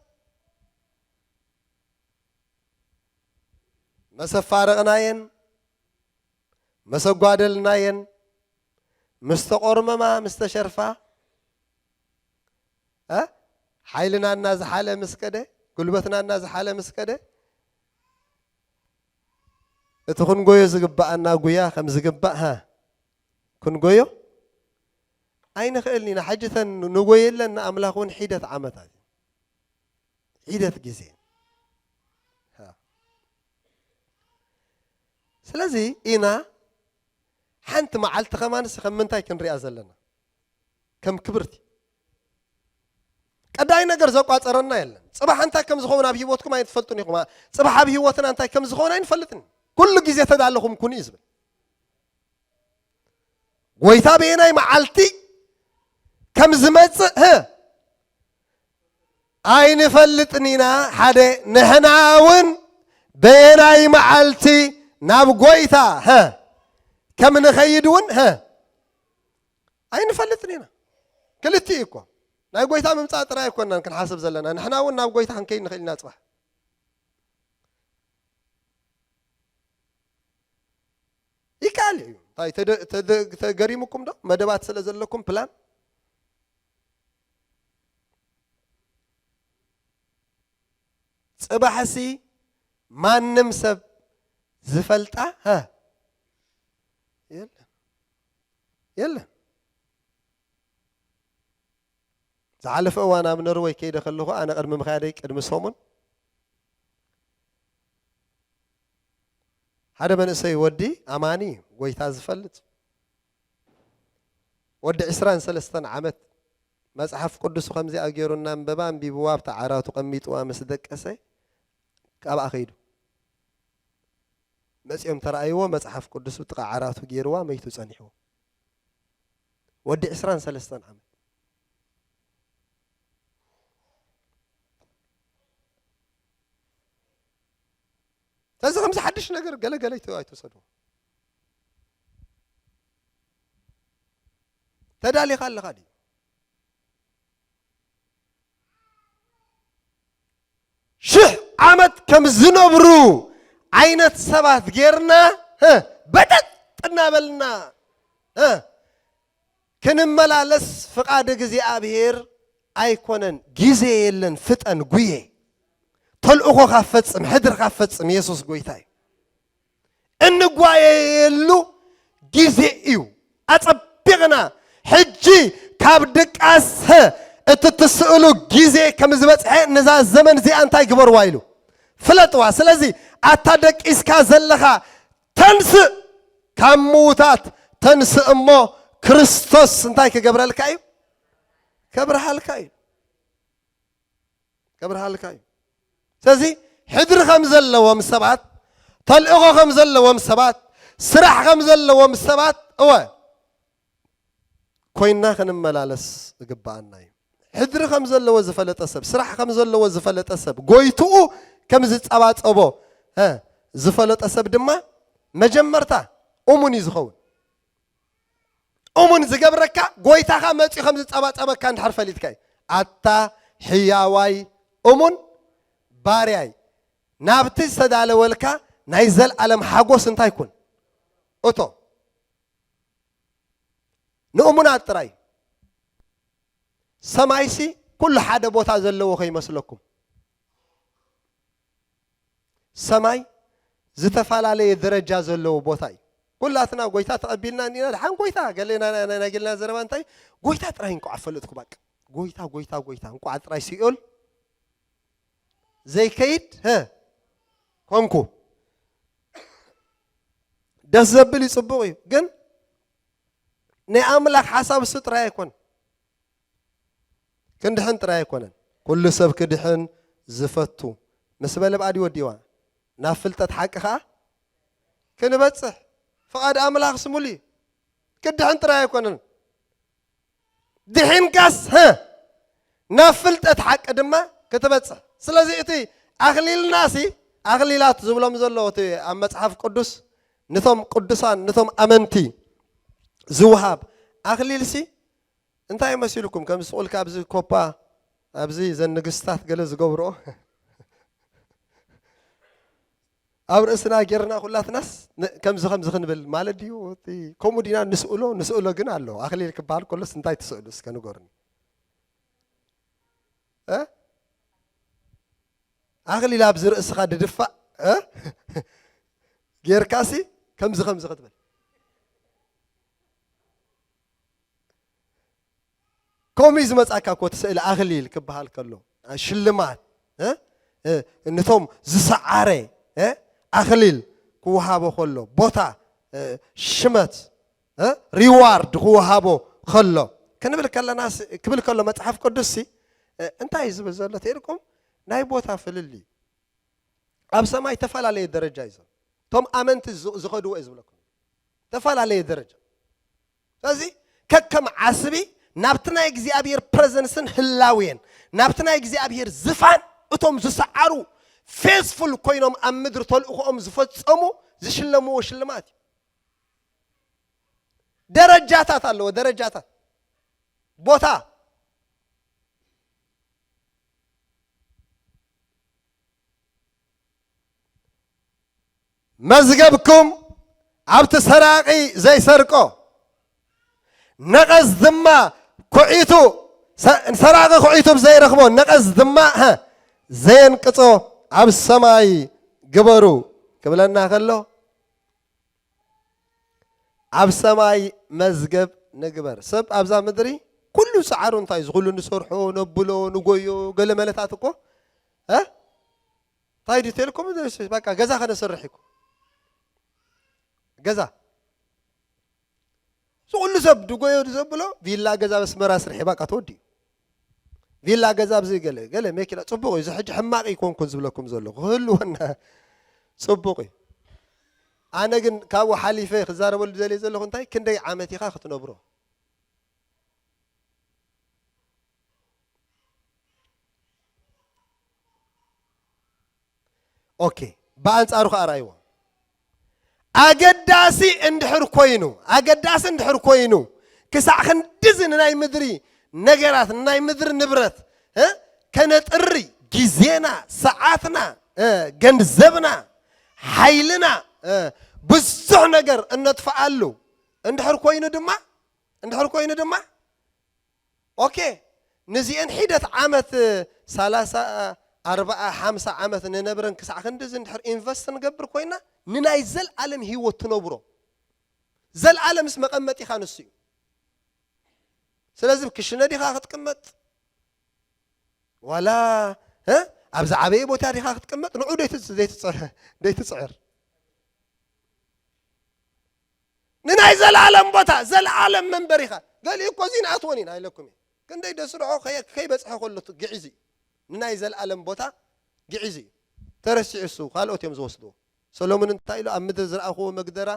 መሰፋረቕናየን፣ መሰጓደልናየን፣ ምስ ተቖርመማ፣ ምስ ተሸርፋ፣ እ? ሓይልና እናዝሓለ ምስ ከደ፣ ጉልበትና እናዝሓለ ምስ ከደ፣ እቲ ክንጎዮ ዝግብኣና ጉያ ከም ዝግባእ፣ ሃ፣ ክንጎዮ ኣይንኽእልን ኢና። ሕጂ እተን ንጎየለን ንኣምላኽ እውን ሒደት ዓመታት እዩ። ሒደት ግዜ። ሃ። ስለዚ ኢና ሓንቲ መዓልቲ ከማንስ ከም ምንታይ ክንሪኣ ዘለና? ከም ክብርቲ። ቀዳይ ነገር ዘቋጸረና የለን። ጽባሕ እንታይ ከም ዝኸውን ኣብ ህይወትኩም ኣይትፈልጡን ኢኹም። ጽባሕ ኣብ ህይወትና እንታይ ከም ዝኸውን ኣይንፈልጥን። ኩሉ ግዜ ተዳለኹም ኩኑ እዩ ዝብል። ጎይታ በየናይ መዓልቲ ከም ዝመጽእ፣ ህ፣ ኣይንፈልጥን ኢና። ሓደ፣ ንሕና እውን በየናይ መዓልቲ ናብ ጎይታ፣ ህ፣ ከም ንኸይድ እውን፣ ህ፣ ኣይንፈልጥን ኢና። ክልቲኡ እኮ ናይ ጎይታ ምምጻእ ጥራይ ኣይኮናን ክንሓስብ ዘለና። ንሕና እውን ናብ ጎይታ ክንከይድ ንኽእል ኢና ጽባሕ። ይከኣል እዩ። እንታይ ተደ-፣ ተደ-፣ ተገሪሙኩም ዶ? መደባት ስለ ዘለኩም ፕላን። ጽባሕሲ ማንም ሰብ ዝፈልጣ፣ ሃ? የለን። የለን። ዝሓለፈ እዋን ኣብ ኖርወይ ከይደ ከለኹ፣ ኣነ ቅድሚ ምኻደይ ቅድሚ ሰሙን ሓደ መንእሰይ ወዲ ኣማኒ፣ ጎይታ ዝፈልጥ፣ ወዲ ዕስራን ሰለስተን ዓመት፣ መጽሓፍ ቅዱሱ ከምዚኣ ገይሩ እናንበባ፣ ኣንቢብዋ ኣብታ ዓራቱ ቀሚጥዋ ምስ ደቀሰ፣ ካብኣ ከይዱ። መጺኦም ተረኣይዎ፣ መጽሓፍ ቅዱሱ ጥቓ ዓራቱ ገይርዋ፣ መይቱ ጸኒሕዎ። ወዲ ዕስራን ሰለስተን ዓመት። ስለዚ ከምዚ ሓድሽ ነገር ገለ ገለ ኣይተ-፣ ኣይትውሰድዎ። ተዳሊኻ ኣለኻ ድዩ? ሽሕ ዓመት ከም ዝነብሩ ዓይነት ሰባት ጌርና፣ ህ፣ በጠጥ እናበልና፣ ህ፣ ክንመላለስ ፍቓድ እግዚኣብሔር ኣይኮነን። ግዜ የለን፣ ፍጠን፣ ጉየ። ተልእኾኻ ፈጽም፣ ሕድርኻ ፈጽም። የሱስ ጎይታ እዩ። እንጓየየሉ ግዜ እዩ። ኣጸቢቕና ሕጂ ካብ ድቃስ እቲ ትስእሉ ግዜ ከም ዝበጽሐ፣ ነዛ ዘመን እዚኣ እንታይ ግበርዋ ኢሉ? ፍለጥዋ። ስለዚ ኣታ ደቂስካ ዘለኻ ተንስእ፣ ካብ ምዉታት ተንስእ እሞ ክርስቶስ እንታይ ክገብረልካ እዩ? ከብርሃልካ እዩ። ከብርሃልካ እዩ። ስለዚ ሕድሪ ከም ዘለዎም ሰባት፣ ተልእኾ ከም ዘለዎም ሰባት፣ ስራሕ ከም ዘለዎም ሰባት፣ እወ፣ ኮይና ክንመላለስ ዝግብኣና እዩ። ሕድሪ ከም ዘለዎ ዝፈለጠ ሰብ፣ ስራሕ ከም ዘለዎ ዝፈለጠ ሰብ፣ ጎይትኡ ከም ዝጸባጸቦ፣ እ፣ ዝፈለጠ ሰብ ድማ መጀመርታ እሙን እዩ ዝኸውን። እሙን ዝገብረካ ጎይታኻ መጺኡ ከም ዝጸባጸበካ እንድሕር ፈሊጥካ እዩ። ኣታ ሕያዋይ እሙን ባርያይ፣ ናብቲ ዝተዳለወልካ ናይ ዘልኣለም ሓጎስ እንታይ ኩን እቶ። ንእሙናት ጥራይ። ሰማይሲ ኩሉ ሓደ ቦታ ዘለዎ ከይመስለኩም። ሰማይ ዝተፈላለየ ደረጃ ዘለዎ ቦታ እዩ። ኩላትና ጎይታ ተቐቢልና እንዲና፣ ደሓን ጎይታ፣ ገለ ናይ፣ ናይ፣ ናይ፣ ናይ ገለና ዘረባ እንታይ? ጎይታ ጥራይ እንቋዕ ፈለጥኩ፣ በቃ። ጎይታ፣ ጎይታ፣ ጎይታ፣ እንቋዕ ጥራይ ሲኦል ዘይከይድ፣ ሀ፣ ኮንኩ። ደስ ዘብል እዩ፣ ጽቡቕ እዩ። ግን ናይ ኣምላኽ ሓሳብ እሱ ጥራይ ኣይኮን። ክንድሕን ጥራይ ኣይኮነን። ኩሉ ሰብ ክድሕን ዝፈቱ ምስ በለ ብኣዲ ወዲዋ። ናብ ፍልጠት ሓቂ ኸኣ ክንበጽሕ። ፍቓድ ኣምላኽ ስሙሉ እዩ። ክድሕን ጥራይ ኣይኮነን። ድሒንካስ፣ ሀ፣ ናብ ፍልጠት ሓቂ ድማ ክትበጽሕ። ስለዚ እቲ ኣኽሊልናሲ፣ ኣኽሊላት ዝብሎም ዘሎ እቲ ኣብ መጽሓፍ ቅዱስ ንቶም ቅዱሳን፣ ንቶም ኣመንቲ ዝወሃብ ኣኽሊልሲ እንታይ መሲልኩም? ከም ስቕ ኢልካ ኣብዚ ኮፓ፣ ኣብዚ ዘን ንግስታት ገለ ዝገብርኦ ኣብ ርእስና ጌርና ኩላትናስ ን-፣ ከምዚ ከምዚ ክንብል ማለት ድዩ? እቲ ከምኡ ዲና ንስእሎ? ንስእሎ ግን ኣሎ። ኣኽሊል ክበሃል ከሎስ እንታይ ትስእሉ? እስከ ንገሩኒ። እ? ኣኽሊል ኣብዚ ርእስኻ ድድፋእ፣ እ? ጌርካሲ ከምዚ ከምዚ ክትብል። ከምኡ እዩ ዝመጻካ እኮ እቲ ስእሊ ኣኽሊል ክበሃል ከሎ፣ ሽልማት፣ እ? እ፣ ነቶም ዝሰዓረ፣ እ? ኣኽሊል ክወሃቦ ከሎ፣ ቦታ፣ እ፣ ሽመት፣ እ? ሪዋርድ ክወሃቦ ከሎ፣ ክንብል ከለና ስ-፣ ክብል ከሎ መጽሓፍ ቅዱስ ሲ፣ እ፣ እንታይ እዩ ዝብል ዘሎ ተኢልኩም? ናይ ቦታ ፍልልይ። ኣብ ሰማይ ተፈላለየ ደረጃ እዩ ዘሎ። እቶም ኣመንቲ ዝ-፣ ዝኸድዎ እዩ ዝብለኩም። ተፈላለየ ደረጃ። ስለዚ ከከም ዓስቢ ናብቲ ናይ እግዚኣብሔር ፕረዘንስን ህላዌን፣ ናብቲ ናይ እግዚኣብሔር ዝፋን እቶም ዝሰዓሩ፣ ፌዝፉል ኮይኖም ኣብ ምድሪ ተልእኾኦም ዝፈጸሙ ዝሽለምዎ ሽልማት እዩ። ደረጃታት ኣለዎ፣ ደረጃታት። ቦታ። መዝገብኩም ኣብቲ ሰራቒ ዘይሰርቆ፣ ነቐዝ ድማ ኩዒቱ፣ ሰ-፣ ሰራቒ ኩዒቱ ብዘይረኽቦ፣ ነቐዝ ድማ፣ ሀ፣ ዘየንቅጾ ኣብ ሰማይ ግበሩ ክብለና ከሎ፣ ኣብ ሰማይ መዝገብ ንግበር። ሰብ ኣብዛ ምድሪ ኩሉ ጻዕሩ እንታይ እዩ? ዝኹሉ ንሰርሖ፣ ነብሎ፣ ንጎዮ፣ ገለ መለታት እኮ፣ እ? እንታይ ድዩ ተልኩም? በቃ ገዛ ከነሰርሕ እኮ። ገዛ። ዝኹሉ ሰብ ድጎዮ ድዘብሎ፣ ቪላ ገዛ በስመራ ስርሒ፣ በቃ ተወዲኡ። ቪላ ገዛ ኣብዚ ገለ፣ ገለ መኪና ጽቡቕ እዩ። እዚ ሕጂ ሕማቕ ኣይኮንኩን ዝብለኩም ዘለኹ። ክህልወና ጽቡቕ እዩ። ኣነ ግን ካብኡ ሓሊፈ ክዛረበሉ ደልየ ዘለኹ እንታይ፣ ክንደይ ዓመት ኢኻ ክትነብሮ? ኦኬ፣ ብኣንጻሩ ከኣ ርኣይዎ። ኣገዳሲ እንድሕር ኮይኑ፣ ኣገዳሲ እንድሕር ኮይኑ፣ ክሳዕ ክንድዚ ንናይ ምድሪ ነገራት፣ ንናይ ምድሪ ንብረት፣ እ፣ ከነጥሪ፣ ግዜና፣ ሰዓትና፣ እ፣ ገንዘብና፣ ሓይልና፣ እ፣ ብዙሕ ነገር እነጥፍኣሉ እንድሕር ኮይኑ ድማ፣ እንድሕር ኮይኑ ድማ፣ ኦኬ፣ ንዚአን ሒደት ዓመት፣ ሰላሳ፣ ኣርባዓ፣ ሓምሳ ዓመት ንነብረን ክሳዕ ክንድዚ እንድሕር ኢንቨስት ንገብር ኮይና፣ ንናይ ዘልኣለም ህይወት ትነብሮ። ዘልኣለምስ መቐመጢኻ ንሱ እዩ። ስለዚ ክሽነ ዲኻ ክትቅመጥ? ዋላ፣ እ? ኣብዚ ዓበየ ቦታ ዲኻ ክትቅመጥ? ንዑ ደይትጽ-፣ ደይትጽ-፣ ደይትጽዕር። ንናይ ዘልኣለም ቦታ፣ ዘልኣለም መንበሪኻ። ገሊኡ እኮ እዚ ንኣትወን ኢና ኢለኩም እየ። ክንደይ ደስርዖ ከየ-፣ ከይበጽሐ ከሎ እቲ ግዒዙ እዩ። ንናይ ዘለኣለም ቦታ ግዒዙ እዩ። ተረሲዑ እሱ፣ ካልኦት እዮም ዝወስድዎ። ሰሎሞን እንታይ ኢሉ? ኣብ ምድሪ ዝረኣኽዎ መግደራ፣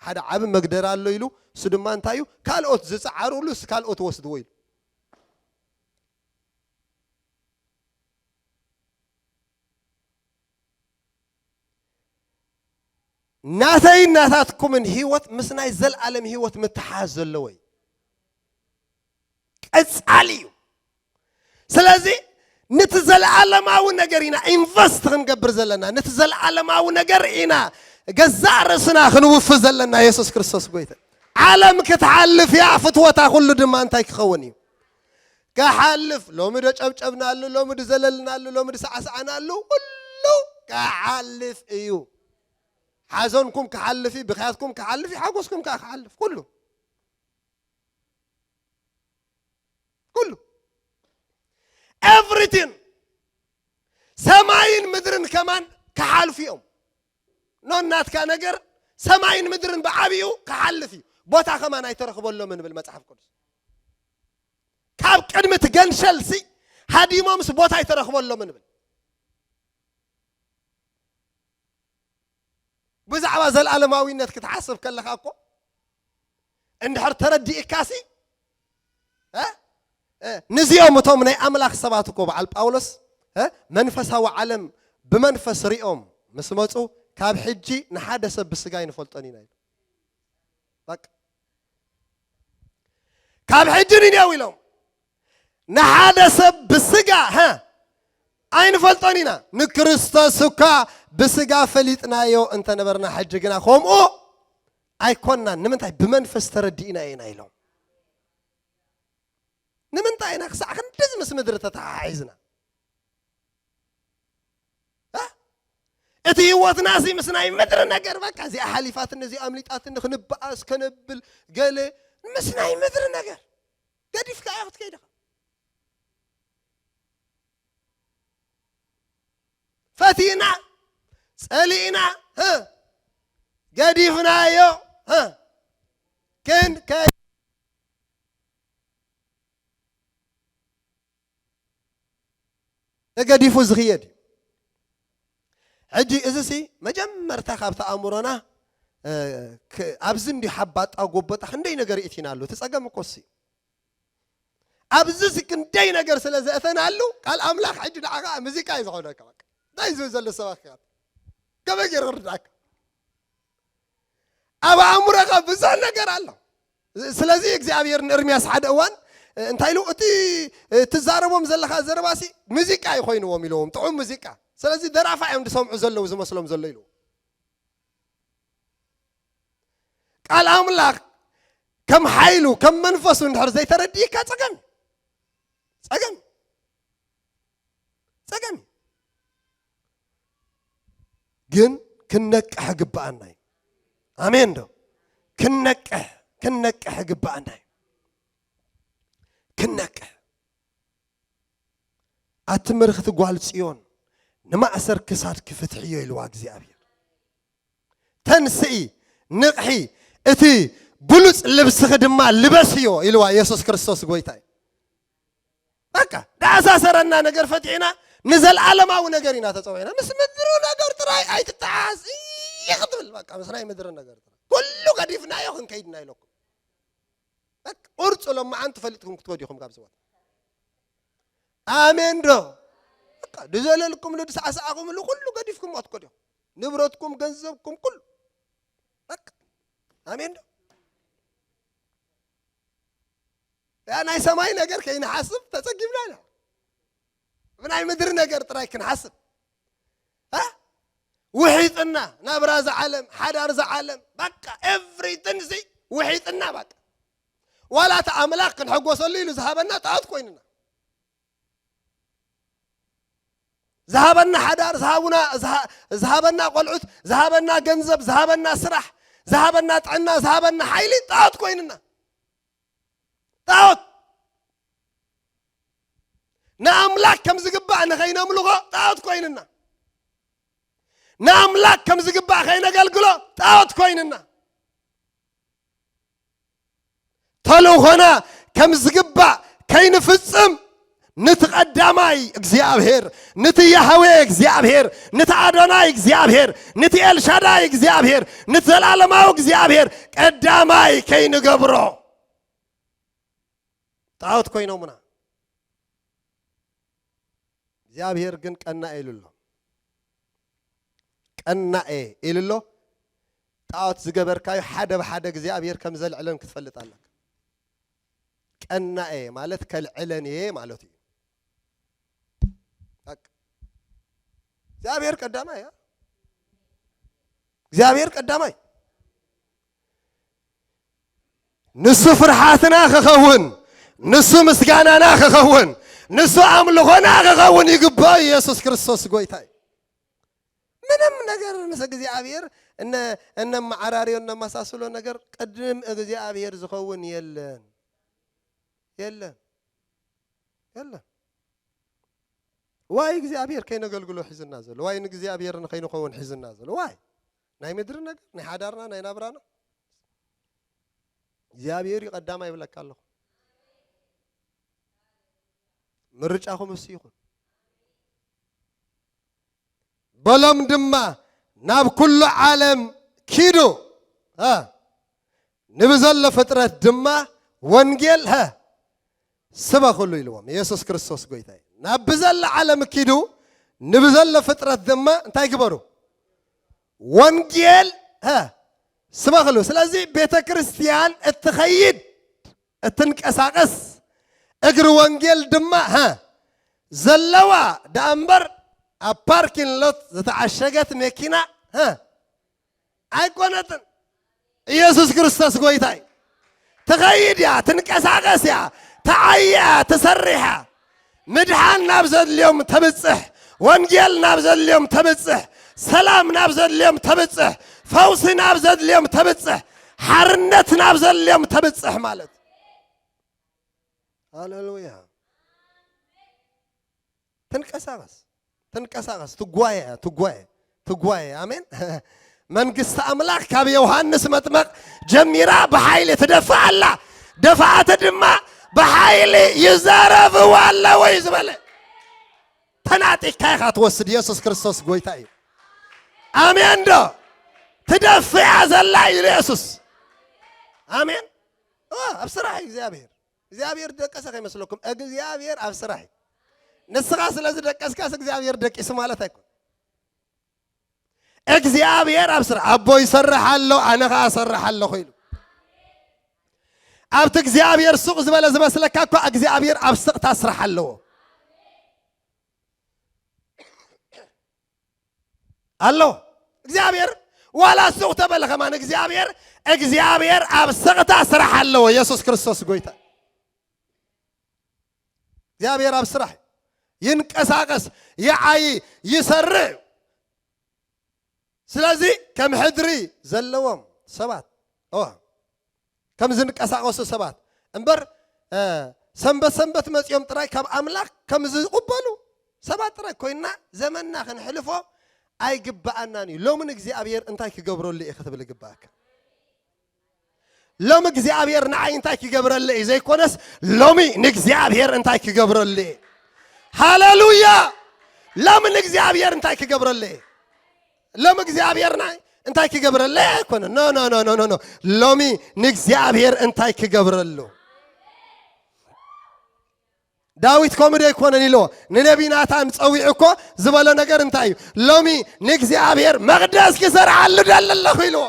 ሓደ ዓቢ መግደራ ኣሎ ኢሉ፣ እሱ ድማ እንታይ እዩ? ካልኦት ዝጸዓሩሉ፣ እሱ ካልኦት ወስድዎ ኢሉ። ናተይን ናታትኩምን ህይወት ምስ ናይ ዘለኣለም ህይወት ምትሓዝ ዘለዎ እዩ። ቀጻሊ እዩ። ስለዚ ነቲ ዘለኣለማዊ ነገር ኢና ኢንቨስት ክንገብር ዘለና፣ ነቲ ዘለኣለማዊ ነገር ኢና ገዛእ ርእስና ክንውፍ ዘለና። የሱስ ክርስቶስ ጎይታ። ዓለም ክትሓልፍ እያ፣ ፍትወታ ኩሉ ድማ እንታይ ክኸውን እዩ? ክሓልፍ። ሎሚ ዶ ጨብጨብናሉ፣ ሎሚ ዶ ዘለልናሉ፣ ሎሚ ዶ ሳዕሳዕናሉ፣ ኩሉ ክሓልፍ እዩ። ሓዘንኩም ክሓልፍ እዩ፣ ብኽያትኩም ክሓልፍ እዩ፣ ሓጎስኩም ከዓ ክሓልፍ፣ ኩሉ። ኩሉ። ኤቭሪቲን። ሰማይን ምድርን ከማን ክሓልፉ እዮም። ኖ ናትካ ነገር ሰማይን ምድርን ብዓብዩ ክሓልፍ እዩ። ቦታ ከማን ኣይተረኽበሎምን ይብል መጽሓፍ ቅዱስ። ካብ ቅድሚ እቲ ገንሸልሲ ሃዲሞምስ ቦታ ኣይተረኽበሎምን ይብል። ብዛዕባ ዘለኣለማዊነት ክትሓስብ ከለኻ እኮ እንድሕር ተረዲእካሲ፣ እ? እ፣ ንዚኦም እቶም ናይ ኣምላኽ ሰባት እኮ በዓል ጳውሎስ፣ እ፣ መንፈሳዊ ዓለም ብመንፈስ ሪኦም ምስ መጹ፣ ካብ ሕጂ ንሓደ ሰብ ብስጋ ኣይንፈልጦን ኢና ኢሉ። በቃ። ካብ ሕጂ ንኔው ኢሎም ንሓደ ሰብ ብስጋ፣ ሀ፣ ኣይንፈልጦን ኢና። ንክርስቶስ እኳ ብስጋ ፈሊጥናዮ እንተነበርና፣ ሕጂ ግና ከምኡ ኣይኮንናን። ንምንታይ? ብመንፈስ ተረዲእናዮ ኢና ኢሎም። ንምንታይ ኢና ክሳዕ ክንድዚ ምስ ምድሪ ተተሓሒዝና? እ? እቲ ህይወትና እዚ ምስ ናይ ምድሪ ነገር፣ በቃ፣ እዚኣ ሓሊፋትኒ፣ እዚኣ ኣምሊጣትኒ፣ ክንበኣስ፣ ከነብል፣ ገለ፣ ምስ ናይ ምድሪ ነገር ገዲፍካዮ ክትከይድ ኢኻ። ፈቲና፣ ጸሊእና፣ እ፣ ገዲፍናዮ፣ እ፣ ክንከይድ ተገዲፉ ዝኽየድ እዩ። ሕጂ እዚሲ መጀመርታ ካብቲ ኣእምሮና፣ እ፣ ክ-፣ ኣብዚ እንዲ ሓባጣ ጎበጣ ክንደይ ነገር ይእቲና ኣሎ። እቲ ጸገም እኮ እሱ እዩ። ኣብዚ ሲ ክንደይ ነገር ስለ ዘእተናሉ፣ ቃል ኣምላኽ ሕጂ ንዓኻ ሙዚቃ እዩ ዝኾነካ። በቃ፣ እንታይ ዝብል ዘሎ ሰባት ከ? ከመይ ገይሩ ክርዳእካ? ኣብ ኣእምሮኻ ብዙሕ ነገር ኣሎ። ስለዚ እግዚኣብሔር ንኤርምያስ ሓደ እዋን፣ እ፣ እንታይ ኢሉ? እቲ፣ እ፣ ትዛረቦም ዘለኻ ዘረባሲ ሙዚቃ እዩ ኮይንዎም ኢልዎም፣ ጥዑም ሙዚቃ። ስለዚ ደራፋ እዮም ዝሰምዑ ዘለዉ ዝመስሎም ዘሎ ኢልዎም። ቃል ኣምላኽ ከም ሓይሉ፣ ከም መንፈሱ እንድሕር ዘይተረዲእካ ጸገም እዩ። ጸገም እዩ። ጸገም እዩ። ግን ክንነቅሕ ግብኣና እዩ። ኣሜን ዶ? ክንነቅሕ፣ ክንነቅሕ ግብኣና እዩ። ክንነቅሕ። ኣቲ ምርኽቲ ጓል ጽዮን፣ ንማእሰር ክሳድኪ ፍትሕዮ ኢልዋ እግዚኣብሔር። ተንስኢ፣ ንቕሒ፣ እቲ ብሉጽ ልብስኺ ድማ ልበስዮ ኢልዋ የሱስ ክርስቶስ ጎይታ እዩ። በቃ፣ ዝኣሳሰረና ነገር ፈቲሕና ንዘለኣለማዊ ነገር ኢና ተጸዊዕና። ምስ ምድሪ ነገር ጥራይ ኣይትተሓዝ እየ ክትብል፣ በቃ፣ ምስ ናይ ምድሪ ነገር ጥራይ። ኩሉ ገዲፍናዮ ክንከይድና ኢለኩም። በቃ፣ ቁርጹ ሎማዓንቲ ፈሊጥኩም ክትከዱ ኢኹም ካብዚ ቦታ። ኣሜን ዶ? በቃ፣ ዝዘለልኩምሉ፣ ዝሰዓሰዓኹምሉ ኩሉ ገዲፍኩም ክትከዱ ኢኹም። ንብረትኩም፣ ገንዘብኩም፣ ኩሉ። በቃ፣ ኣሜን ዶ? ያ ናይ ሰማይ ነገር ከይንሓስብ ተጸጊብና ኢና። ብናይ ምድሪ ነገር ጥራይ ክንሓስብ። እ? ውሒጥና፣ ናብራ ዝዓለም፣ ሓዳር ዝዓለም፣ በቃ፣ ኤቭሪቲንግ ዚ ውሒጥና፣ በቃ። ዋላ እቲ ኣምላኽ ክንሕጎሰሉ ኢሉ ዝሃበና ጣዖት ኮይንና። ዝሃበና ሓዳር፣ ዝሃቡና፣ ዝሃ-፣ ዝሃበና ቆልዑት፣ ዝሃበና ገንዘብ፣ ዝሃበና ስራሕ፣ ዝሃበና ጥዕና፣ ዝሃበና ሓይሊ ጣዖት ኮይንና። ጣዖት። ንኣምላኽ ከም ዝግባእ ንኸይነምልኾ ጣዖት ኮይንና። ንኣምላኽ ከም ዝግባእ ከይነገልግሎ ጣዖት ኮይንና። ተልእኾና ከም ዝግባእ ከይንፍጽም፣ ንቲ ቀዳማይ እግዚኣብሔር፣ ንቲ ያህዌ እግዚኣብሔር፣ ንቲ ኣዶናይ እግዚኣብሔር፣ ንቲ ኤልሻዳይ እግዚኣብሔር፣ ንቲ ዘላለማዊ እግዚኣብሔር ቀዳማይ ከይንገብሮ ጣዖት ኮይኖምና። እግዚኣብሔር ግን ቀናኤ ኢሉ ኣሎ። ቀናኤ ኢሉ ኣሎ። ጣዖት ዝገበርካዮ ሓደ ብሓደ እግዚኣብሔር ከም ዘልዕለን ክትፈልጥ ኣለካ። ቀናኤ ማለት ከልዕለን እየ ማለት እዩ። በቃ። እግዚኣብሔር ቀዳማይ፣ አ? እግዚኣብሔር ቀዳማይ። ንሱ ፍርሓትና ክኸውን፣ ንሱ ምስጋናና ክኸውን፣ ንሱ ኣምልኾና ክኸውን ይግባእ። ኢየሱስ ክርስቶስ ጎይታ እዩ። ምንም ነገር ምስ እግዚኣብሔር እነ-፣ እነመዓራርዮ እነመሳስሎ ነገር ቅድም እግዚኣብሔር ዝኸውን የለን። የለን። የለን። ዋይ እግዚኣብሔር ከይነገልግሎ ሒዝና ዘሎ፣ ዋይ ንእግዚኣብሔር ንኸይንኸውን ሒዝና ዘሎ፣ ዋይ ናይ ምድሪ ነገር፣ ናይ ሓዳርና፣ ናይ ናብራና። እግዚኣብሔር እዩ ቀዳማይ ይብለካ ኣለኹ። ምርጫኹም እሱ ይኹን። በሎም ድማ፣ ናብ ኩሉ ዓለም ኪዱ፣ እ፣ ንብዘሎ ፍጥረት ድማ ወንጌል፣ ሀ፣ ስበኽሉ ኢልዎም። ኢየሱስ ክርስቶስ ጎይታ እዩ። ናብ ብዘሎ ዓለም ኪዱ፣ ንብዘሎ ፍጥረት ድማ እንታይ ግበሩ? ወንጌል፣ ሀ፣ ስበኽሉ። ስለዚ ቤተ ክርስቲያን እትኸይድ፣ እትንቀሳቐስ፣ እግሪ ወንጌል ድማ፣ ሀ፣ ዘለዋ ደኣ እምበር ኣብ ፓርኪን ሎት ዝተዓሸገት መኪና፣ ሀ፣ ኣይኮነትን። ኢየሱስ ክርስቶስ ጎይታ እዩ። ትኸይድ እያ፣ ትንቀሳቐስ እያ፣ ትዓዪ እያ፣ ትሰርሕ እያ። ምድሓን ናብ ዘድልዮም ተብጽሕ፣ ወንጌል ናብ ዘድልዮም ተብጽሕ፣ ሰላም ናብ ዘድልዮም ተብጽሕ፣ ፈውሲ ናብ ዘድልዮም ተብጽሕ፣ ሓርነት ናብ ዘድልዮም ተብጽሕ ማለት። ሃሌሉያ። ትንቀሳቐስ፣ ትንቀሳቐስ፣ ትጓየ፣ ትጓየ፣ ትጓየ። ኣሜን። መንግስቲ ኣምላኽ ካብ ዮሃንስ መጥመቕ ጀሚራ ብሓይሊ ትደፍእ ኣላ። ደፋእቲ ድማ ብሓይሊ ይዛረብዋ ኣለዉ እዩ ዝበለ። ተናጢካ ኢኻ ትወስድ። ኢየሱስ ክርስቶስ ጎይታ እዩ። ኣሜን ዶ? ትደፍእ እያ ዘላ ኢሉ ኢየሱስ። ኣሜን። ኦ፣ ኣብ ስራሕ እዩ እግዚኣብሔር። እግዚኣብሔር ደቀሰ ከይመስለኩም፣ እግዚኣብሔር ኣብ ስራሕ እዩ። ንስኻ ስለ ዝደቀስካስ እግዚኣብሔር ደቂሱ ማለት ኣይኮን። እግዚኣብሔር ኣብ ስራሕ፣ ኣቦ ይሰርሕ ኣሎ፣ ኣነ ኸዓ እሰርሕ ኣለኹ ኢሉ። ኣብቲ እግዚኣብሔር ሱቕ ዝበለ ዝመስለካ እኳ እግዚኣብሔር ኣብ ስቕታ ስራሕ ኣለዎ። ኣሎ። እግዚኣብሔር ዋላ ሱቕ ተበለ ከማን እግዚኣብሔር፣ እግዚኣብሔር ኣብ ስቕታ ስራሕ ኣለዎ። ኢየሱስ ክርስቶስ ጎይታ። እግዚኣብሔር ኣብ ስራሕ ይንቀሳቐስ፣ ይዓዪ፣ ይሰርዕ። ስለዚ ከም ሕድሪ ዘለዎም ሰባት፣ ኦ፣ ከም ዝንቀሳቐሱ ሰባት እምበር፣ እ፣ ሰንበት ሰንበት መጺኦም ጥራይ ካብ ኣምላኽ ከም ዝቕበሉ ሰባት ጥራይ ኮይንና ዘመንና ክንሕልፎ ኣይግብኣናን እዩ። ሎሚ ንእግዚኣብሔር እንታይ ክገብረሉ እየ ክትብል ይግብኣካ። ሎሚ እግዚኣብሔር ንዓይ እንታይ ክገብረለይ ዘይኮነስ፣ ሎሚ ንእግዚኣብሔር እንታይ ክገብረለይ። ሃሌሉያ! ሎሚ ንእግዚኣብሔር እንታይ ክገብረለይ? ሎሚ እግዚኣብሔር ንዓይ እንታይ ክገብረለይ ኣይኮነ። ኖ፣ ኖ፣ ኖ፣ ኖ፣ ኖ፣ ኖ። ሎሚ ንእግዚኣብሔር እንታይ ክገብረሉ? ዳዊት ከምኡ ዶ ኣይኮነን ኢልዎ? ንነቢ ናታን ጸዊዑ እኮ ዝበሎ ነገር እንታይ እዩ? ሎሚ ንእግዚኣብሔር መቕደስ ክሰርዓሉ ደሊ ኣለኹ ኢልዎ።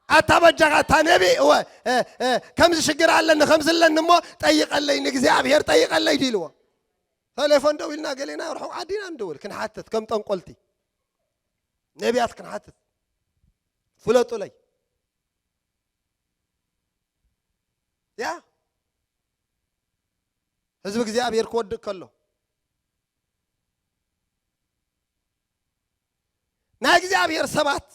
ኣታ በጃኻ፣ ኣታ ነቢ፣ እወ፣ እ፣ እ፣ ከምዚ ሽግር ኣለኒ፣ ከምዚ ኣለኒ እሞ ጠይቐለይ፣ ንእግዚኣብሔር ጠይቐለይ ድዩ ኢልዎ። ተሌፎን ደው ኢልና ገሌና ርሑቕ ዓዲና ንደውል፣ ክንሓትት ከም ጠንቆልቲ፣ ነቢያት ክንሓትት። ፍለጡለይ። ያ ህዝቢ እግዚኣብሔር ክወድቅ ከሎ ናይ እግዚኣብሔር ሰባት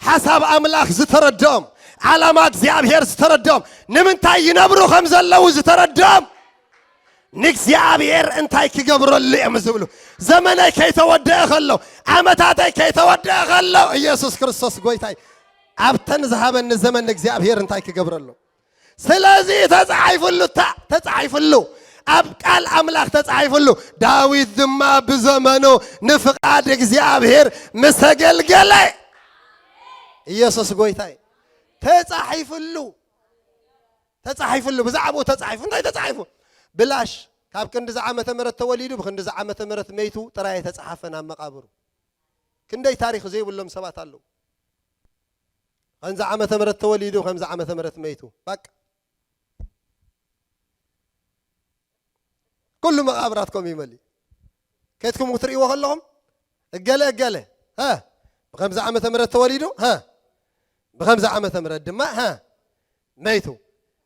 ሓሳብ ኣምላኽ ዝተረድኦም፣ ዓላማ እግዚኣብሔር ዝተረድኦም፣ ንምንታይ ይነብሩ ከም ዘለዉ ዝተረድኦም፣ ንእግዚኣብሔር እንታይ ክገብረሉ እዮም ዝብሉ። ዘመነይ ከይተወደአ ከሎ፣ ዓመታተይ ከይተወደአ ከሎ፣ ኢየሱስ ክርስቶስ ጎይታይ ኣብተን ዝሃበኒ ዘመን ንእግዚኣብሔር እንታይ ክገብረሉ? ስለዚ ተጻሒፉሉ፣ ታ-፣ ተጻሒፉሉ፣ ኣብ ቃል ኣምላኽ ተጻሒፉሉ። ዳዊት ድማ ብዘመኑ ንፍቓድ እግዚኣብሔር ምስ ኣገልገለ። ኢየሱስ ጎይታ እዩ። ተጻሒፉሉ፣ ተጻሒፉሉ፣ ብዛዕባኡ ተጻሒፉ። እንታይ ተጻሒፉ? ብላሽ፣ ካብ ክንዲ ዝዓመተ ምህረት ተወሊዱ፣ ብክንዲ ዝዓመተ ምህረት መይቱ ጥራይ ኣይተጻሓፈን ኣብ መቓብሩ። ክንደይ ታሪኽ ዘይብሎም ሰባት ኣለዉ። ከምዚ ዓመተ ምህረት ተወሊዱ፣ ከምዚ ዓመተ ምህረት መይቱ። ባቅ። ኩሉ መቓብራት ከምኡ ይመልእ። ከድኩም ክትርእይዎ ከለኹም፣ እገለ እገለ፣ ሃ፣ ብኸምዚ ዓመተ ምህረት ተወሊዱ፣ ሃ፣ ብኸምዚ ዓመተ ምህረት ድማ፣ ሃ፣ መይቱ።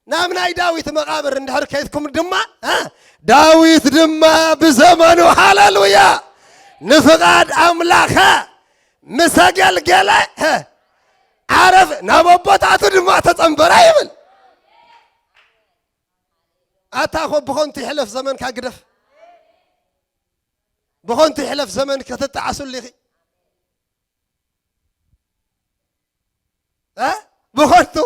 ናብ ናይ ዳዊት መቓብር እንድሕር ከይድኩም ድማ፣ ሃ፣ ዳዊት ድማ ብዘመኑ፣ ሃሌሉያ፣ ንፍቓድ ኣምላኸ ምስ ኣገልገለ፣ ሃ፣ ዓረፍ፣ ናብ ኣቦታቱ ድማ ተጸንበረ ይብል። ኣታ እኮ ብኸንቱ ይሕለፍ ዘመንካ ግደፍ። ብኸንቱ ይሕለፍ ዘመን ክትጠዓሱ ኣሊኺ። እ? ብኸንቱ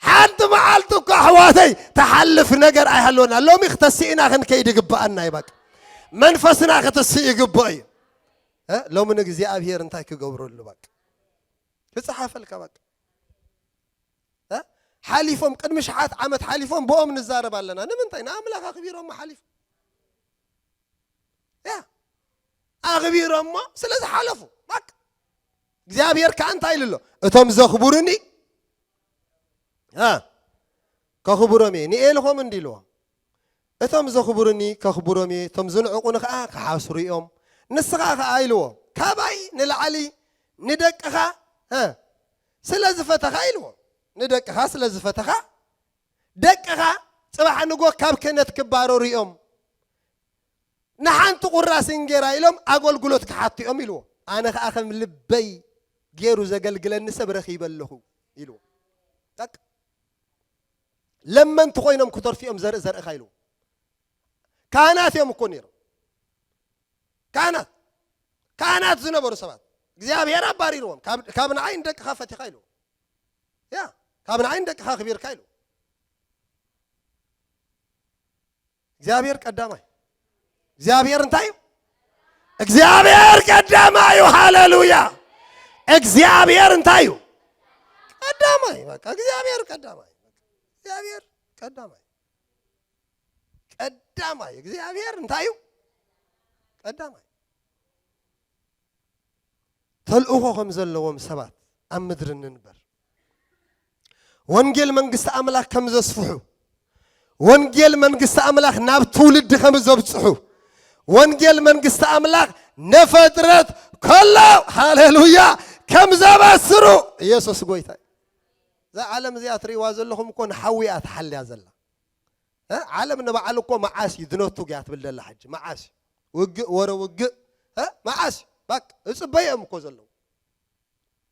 ሓንቲ መዓልቲ እኮ ኣሕዋተይ ትሓልፍ ነገር ኣይሃለወና። ሎሚ ክተስእና ክንከይድ ይግብኣና እዩ። በቃ መንፈስና ክትስእ ይግብኦ እዩ። እ? ሎሚ ንእግዚኣብሔር እንታይ ክገብረሉ? በቃ ክጽሓፈልካ። በቃ እ? ሓሊፎም፣ ቅድሚ ሽሓት ዓመት ሓሊፎም ብኦም ንዛረብ ኣለና። ንምንታይ? ንኣምላኽ ኣኽቢሮሞ ሓሊፎም። ያ፣ ኣኽቢሮሞ ስለ ዝሓለፉ። በቃ እግዚኣብሔር ከኣ እንታይ ኢሉ ኣሎ? "እቶም ዘኽብሩኒ፣ እ፣ ከኽብሮም እየ፣ ንኤልኾም" እንዲ ኢልዎም። "እቶም ዘኽብሩኒ ከኽብሮም እየ፣ እቶም ዝንዕቑኒ ከኣ ክሓስሩ እዮም። ንስኻ ከኣ" ኢልዎ፣ "ካባይ ንላዕሊ ንደቅኻ፣ እ፣ ስለ ዝፈተኻ" ኢልዎ። "ንደቅኻ ስለ ዝፈተኻ፣ ደቅኻ ጽባሕ ንጎ ካብ ክህነት ክባረሩ እዮም። ንሓንቲ ቁራስ እንጌራ ኢሎም ኣገልግሎት ክሓቱ እዮም" ኢልዎ። ኣነ ኸኣ ከም ልበይ ገይሩ ዘገልግለኒ ሰብ ረኺበ ኣለኹ ኢልዎ። በቃ። ለመንቲ ኮይኖም ክተርፉ እዮም ዘርኢ ዘርእኻ ኢልዎ። ካህናት እዮም እኮ ነይሮም። ካህናት፣ ካህናት ዝነበሩ ሰባት እግዚኣብሔር ኣባሪርዎም። "ካብ፣ ካብ ንዓይ ንደቅኻ ፈቲኻ" ኢልዎ። ያ፣ "ካብ ንዓይ ንደቅኻ ኣኽቢርካ" ኢልዎ። እግዚኣብሔር ቀዳማይ። እግዚኣብሔር እንታይ እዩ? እግዚኣብሔር ቀዳማይ እዩ። ሃሌሉያ! እግዚኣብሔር እንታይ እዩ? ቀዳማይ። በቃ እግዚኣብሔር ቀዳማይ። እግዚኣብሔር ቀዳማይ። ቀዳማይ። እግዚኣብሔር እንታይ እዩ? ቀዳማይ። ተልእኾ ከም ዘለዎም ሰባት ኣብ ምድሪ ንንበር። ወንጌል መንግስቲ ኣምላኽ ከም ዘስፍሑ፣ ወንጌል መንግስቲ ኣምላኽ ናብ ትውልዲ ከም ዘብጽሑ፣ ወንጌል መንግስቲ ኣምላኽ ንፍጥረት ከሎ፣ ሃሌሉያ፣ ከም ዘበስሩ። ኢየሱስ ጎይታ እዩ። እዛ ዓለም እዚኣ ትርእይዋ ዘለኹም እኮ ንሓዊ እያ ትሓልያ ዘላ። እ? ዓለም ንባዕሉ እኮ መዓስ እዩ ድነቱ እያ ትብል ዘላ ሕጂ። መዓስ እዩ? ውግእ፣ ወረ ውግእ፣ እ? መዓስ እዩ? ባክ፣ እጽበዮም እኮ ዘለዉ።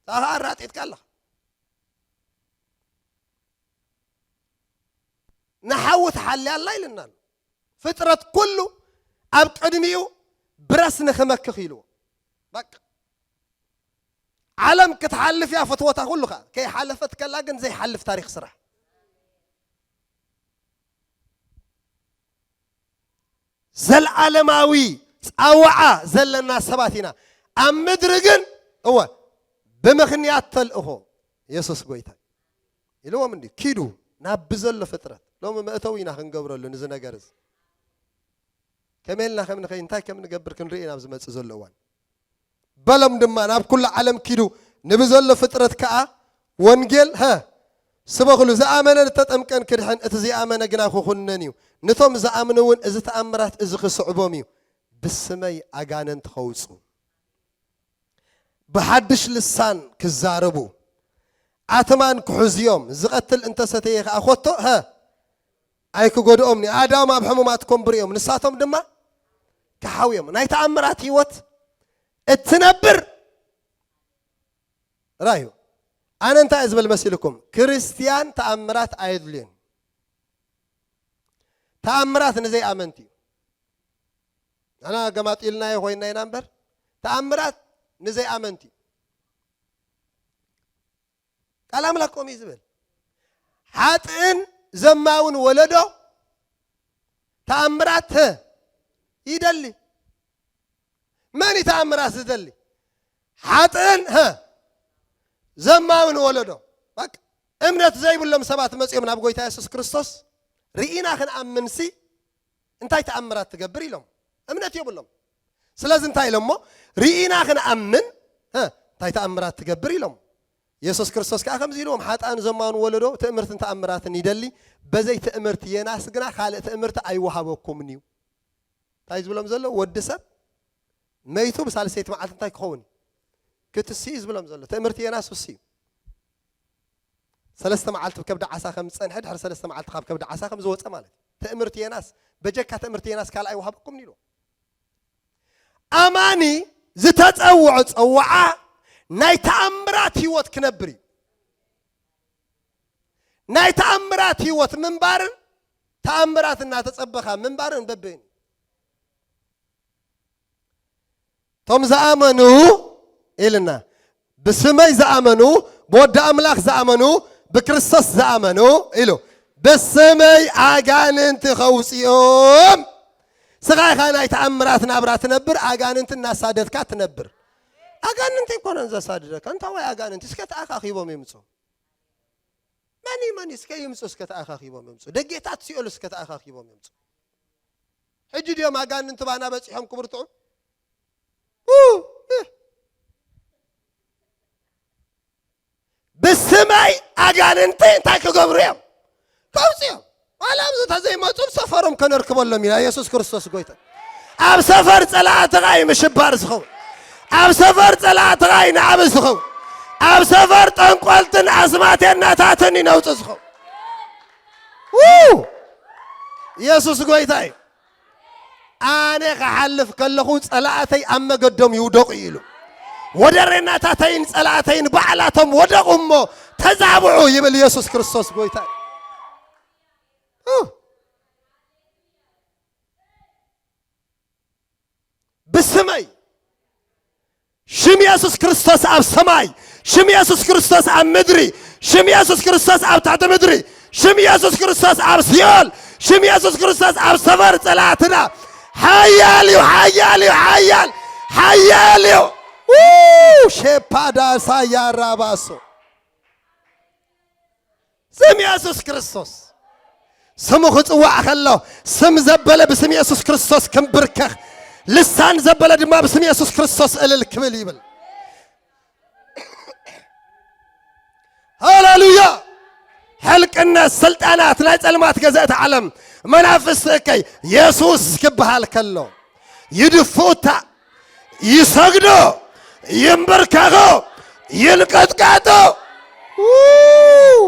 ንስኻ ኣራጢጥካ ኣለኻ። ንሓዊ ትሓሊ ኣላ ኢልና ኣሎ። ፍጥረት ኩሉ ኣብ ቅድሚኡ ብረስ ንኽመክኽ ኢልዎ። በቃ። ዓለም ክትሓልፍ እያ ፍትወታ ኩሉ ከኣ። ከይሓለፈት ከላ ግን ዘይሓልፍ ታሪኽ ስራሕ። ዘልዓለማዊ ጻውዓ ዘለና ሰባት ኢና። ኣብ ምድሪ ግን፣ እወ፣ ብምኽንያት ተልእኾ የሱስ ጎይታ ኢልዎም እንዲ፣ "ኪዱ ናብ ብዘሎ ፍጥረት።" ሎሚ መእተዊ ኢና ክንገብረሉ ንዚ ነገር እዚ። ከመይ ኢልና ከም ንኸይድ፣ እንታይ ከም ንገብር ክንርኢ ኢና ኣብ ዝመጽእ ዘሎ እዋን። በሎም ድማ፣ "ናብ ኩሉ ዓለም ኪዱ፣ ንብዘሎ ፍጥረት ከኣ ወንጌል፣ ሀ፣ ስበኹሉ። ዝኣመነን ዝተጠምቀን ክድሕን፣ እቲ ዘይኣመነ ግና ክኹነን እዩ። ነቶም ዝኣምኑ እውን እዚ ተኣምራት እዚ ክስዕቦም እዩ። ብስመይ ኣጋንንት ከውጹ፣ ብሓድሽ ልሳን ክዛረቡ፣ ኣትማን ክሕዙ እዮም። ዝቐትል እንተሰተየ ከኣ ኮቶ፣ ሀ፣ ኣይክጎድኦም እዩ። ኣእዳዎም ኣብ ሕሙማት ከንብሩ እዮም፣ ንሳቶም ድማ ክሓውዮም።" ናይ ተኣምራት ህይወት እትነብር ራዩ። ኣነ እንታይ እየ ዝብል መሲልኩም? ክርስትያን ተኣምራት ኣየድልዮን። ተኣምራት ንዘይኣመንቲ እዩ። ንሕና ገማጢልናዮ ኮይንና ኢና እምበር፣ ተኣምራት ንዘይኣመንቲ እዩ። ቃል ኣምላኽ ከምኡ እዩ ዝብል። ሓጥእን ዘማውን ወለዶ ተኣምራት፣ ሀ፣ ይደሊ። መን እዩ ተኣምራት ዝደሊ? ሓጥእን፣ ሀ፣ ዘማውን ወለዶ። በቃ፣ እምነት ዘይብሎም ሰባት መጺኦም ናብ ጎይታ የሱስ ክርስቶስ፣ ርኢና ክንኣምንሲ እንታይ ተኣምራት ትገብር ኢሎም። እምነት የብሎም። ስለዚ እንታይ ኢሎሞ? ርኢና ክንኣምን፣ ሀ፣ እንታይ ተኣምራት ትገብር ኢሎም። የሱስ ክርስቶስ ከኣ ከምዚ ኢልዎም፣ ሓጥኣን ዘማውን ወለዶ ትእምርትን ተኣምራትን ይደሊ፣ በዘይ ትእምርቲ የናስ ግና ካልእ ትእምርቲ ኣይወሃበኩምን እዩ። እንታይ ዝብሎም ዘሎ? ወዲ ሰብ መይቱ ብሳልሰይቲ መዓልቲ እንታይ ክኸውን እዩ? ክትሲ እዩ ዝብሎም ዘሎ። ትእምርቲ የናስ እሱ እዩ። ሰለስተ መዓልቲ ከብዲ ዓሳ ከም ዝጸንሐ፣ ድሕሪ ሰለስተ መዓልቲ ካብ ከብዲ ዓሳ ከም ዝወጸ ማለት እዩ። ትእምርቲ የናስ፣ በጀካ ትእምርቲ የናስ ካልእ ኣይወሃበኩምን ኢልዎ። ኣማኒ ዝተጸውዖ ጸዋዓ ናይ ተኣምራት ህይወት ክነብር እዩ። ናይ ተኣምራት ህይወት ምንባርን ተኣምራት እናተጸበኻ ምንባርን በበይኑ። እቶም ዝኣመኑ ኢልና፣ ብስመይ ዝኣመኑ፣ ብወዲ ኣምላኽ ዝኣመኑ፣ ብክርስቶስ ዝኣመኑ ኢሉ፣ ብስመይ ኣጋንንቲ ኸውፅኦም። ስኻ ኢኻ ናይ ተኣምራት ናብራ ትነብር፣ ኣጋንንቲ እናሳደድካ ትነብር። ኣጋንንቲ ኣይኮነን ዘሳድደካ፣ እንታዋይ ኣጋንንቲ? እስከ ተኣኻኺቦም ይምፁ። መን እዩ መን እዩ? እስከ ይምፁ፣ እስከ ተኣኻኺቦም ይምፁ። ደጌታት ሲኦል እስከ ተኣኻኺቦም ይምፁ። ሕጂ ድዮም ኣጋንንቲ ባና በፂሖም ክብርትዑ? ኡ፣ እህ። ብስመይ ኣጋንንቲ እንታይ ክገብሩ እዮም? ከውፅኦም። ዋላ ኣብዚ ተዘይመፁ ኣብ ሰፈሮም ከነርክበሎም ኢና። የሱስ ክርስቶስ ጎይታ። ኣብ ሰፈር ፀላእትኻ እዩ ምሽባር ዝኸውን። ኣብ ሰፈር ፀላእትኻ እዩ ናዕቢ ዝኸውን። ኣብ ሰፈር ጠንቆልትን ኣስማቴናታትን እዩ ነውፂ ዝኸውን። ው! የሱስ ጎይታ እዩ። ኣነ ክሓልፍ ከለኹ ጸላእተይ ኣብ መገዶም ይውደቑ ኢሉ። ወደሬናታተይን ጸላእተይን ባዕላቶም ወደቑ እሞ ተዛብዑ ይብል የሱስ ክርስቶስ ጎይታ እዩ። ኡ! ብስመይ ሽም የሱስ ክርስቶስ ኣብ ሰማይ፣ ሽም የሱስ ክርስቶስ ኣብ ምድሪ፣ ሽም የሱስ ክርስቶስ ኣብ ትሕቲ ምድሪ፣ ሽም የሱስ ክርስቶስ ኣብ ሲኦል፣ ሽም የሱስ ክርስቶስ ኣብ ሰፈር ጸላእትና ሓያል እዩ፣ ሓያል እዩ፣ ሓያል፣ ሓያል እዩ። ው! ሼፓዳሳ ያራባሶ ስም የሱስ ክርስቶስ። ስሙ ክጽዋዕ ከሎ፣ ስም ዘበለ ብስም የሱስ ክርስቶስ ክምብርከኽ፣ ልሳን ዘበለ ድማ ብስም የሱስ ክርስቶስ እልል ክብል ይብል። ሃሌሉያ! ሕልቅነት፣ ስልጣናት፣ ናይ ጸልማት ገዛእቲ ዓለም፣ መናፍስቲ እከይ፣ የሱስ ክበሃል ከሎ፣ ይድፍኡታ፣ ይሰግዶ፣ ይንበርከኾ፣ ይንቀጥቀጦ። ው!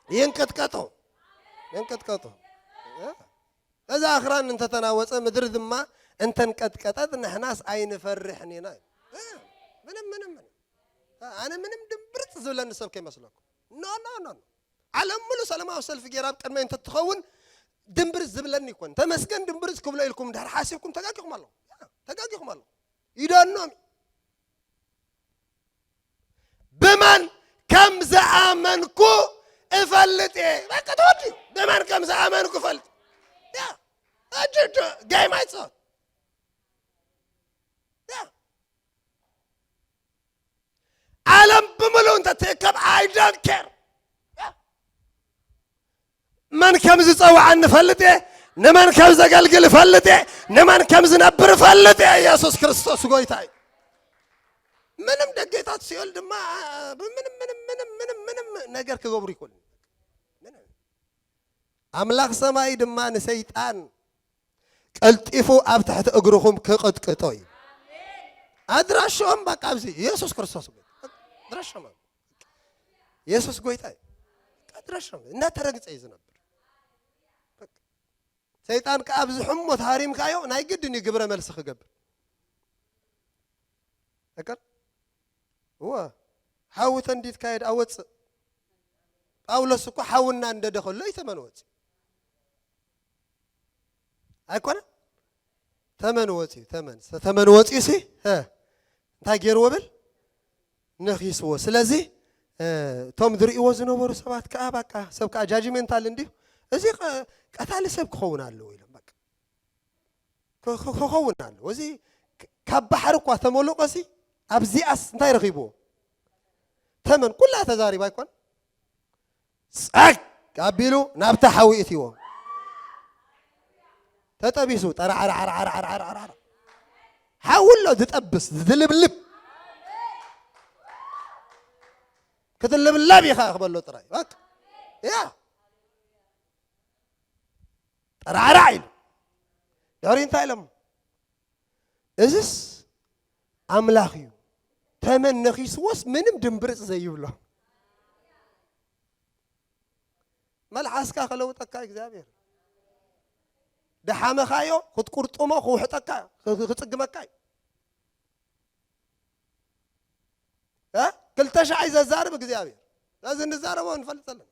ይንቀጥቀጦ፣ ይንቀጥቀጦ። እዛ ኣኽራን እንተተናወጸ፣ ምድሪ ድማ እንተንቀጥቀጠት፣ ንሕናስ ኣይንፈርሕን ኢና። ምንም፣ ምንም፣ ምንም። ኣነ ምንም ድምብርጽ ዝብለኒ ሰብ ከይመስለኩም። ኖ፣ ኖ፣ ኖ፣ ኖ። ዓለም ሙሉ ሰላማዊ ሰልፊ ገይራ ኣብ ቅድመይ እንተትኸውን ድምብርጽ ዝብለኒ ይኮን። ተመስገን ድምብርጽ ክብሎ ኢልኩም እንድሕር ሓሲብኩም ተጋጊኹም ኣለኹም። ተጋጊኹም ኣለኹም። ይደኖም። ብመን ከም ዝኣመንኩ እፈልጥ እየ። በቃ ተወዲኡ። ብመን ከም ዝኣመንኩ እፈልጥ። ያ፣ ሕጂ፣ ሕጂ፣ ጌም ኣይትጻወት። ያ። ዓለም ብምሉእ እንተትእከብ፣ I don't care። መን ከም ዝጸውዓኒ እፈልጥ እየ፣ ንመን ከም ዘገልግል እፈልጥ እየ፣ ንመን ከም ዝነብር እፈልጥ እየ። ኢየሱስ ክርስቶስ ጎይታ እዩ። ምንም ደጌታት ሲኦል ድማ ብምንም፣ ምንም፣ ምንም፣ ምንም፣ ምንም ነገር ክገብሩ ይኽእሉ። ምንም። ኣምላኽ ሰማይ ድማ ንሰይጣን ቀልጢፉ ኣብ ትሕቲ እግርኹም ክቕጥቅጦ እዩ። ኣድራሽኦም በቃ ኣብዚ ኢየሱስ ክርስቶስ ጎይታ። ኣድራሽኦም ኣብ-፣ ኢየሱስ ጎይታ እዩ። ኣድራሽኦም እናተረግጸ እዩ ዝነብር። በቃ። ሰይጣን ከኣ ኣብዚ ሕሞት ሃሪምካዮ ናይ ግድን እዩ ግብረ መልሲ ክገብር። እከል? እወ። ሓዊ ተንዲድካዮ ደኣ ወጽእ። ጳውሎስ እኮ ሓዊ እናንደደ ከሎ እዩ ተመን ወጽዩ። ኣይኮነ? ተመን ወጽዩ፣ ተመን። ተመን ወጽዩ ሲ፣ ሀ፣ እንታይ ገይርዎ ብል? ነኺስዎ። ስለዚ እ፣ እቶም ዝርእይዎ ዝነበሩ ሰባት ከኣ፣ በቃ፣ ሰብ ከኣ ጃጅመንታል እንድዩ፣ እዚ ቀ-፣ ቀታሊ ሰብ ክኸውን ኣለዎ ኢሎም። በቃ፣ ክ-፣ ክ-፣ ክኸውን ኣለዎ። እዚ ክ-፣ ካብ ባሕሪ እኳ ተመሉቐሲ፣ ኣብዚኣስ እንታይ ረኺብዎ? ተመን ኩላ ተዛሪባ ኣይኮን? ጸግ ኣቢሉ ናብታ ሓዊ እትይዎ። ተጠቢሱ፣ ጠራዓራዓራዓራዓራ። ሓዊ ኣሎ ዝጠብስ፣ ዝልብልብ። ክትልብለብ ኢኻ ክበሎ ጥራይ። በቃ። ያ። ጠራዕራዕ ኢሉ። ድሕሪ እንታይ ኢሎም? እዝስ ኣምላኽ እዩ። ተመን ነኺስዎስ ምንም ድምብርጽ ዘይብሎ። መልሓስካ ከለውጠካ እግዚኣብሔር። ደሓመኻዮ ክትቁርጥሞ ክውሕጠካ፣ ክ-፣ ክጽግመካ እዩ። እ? ክልተ ሻዕ እዩ ዘዛርብ እግዚኣብሔር። ነዚ እንዛረቦ ንፈልጥ ኣለና።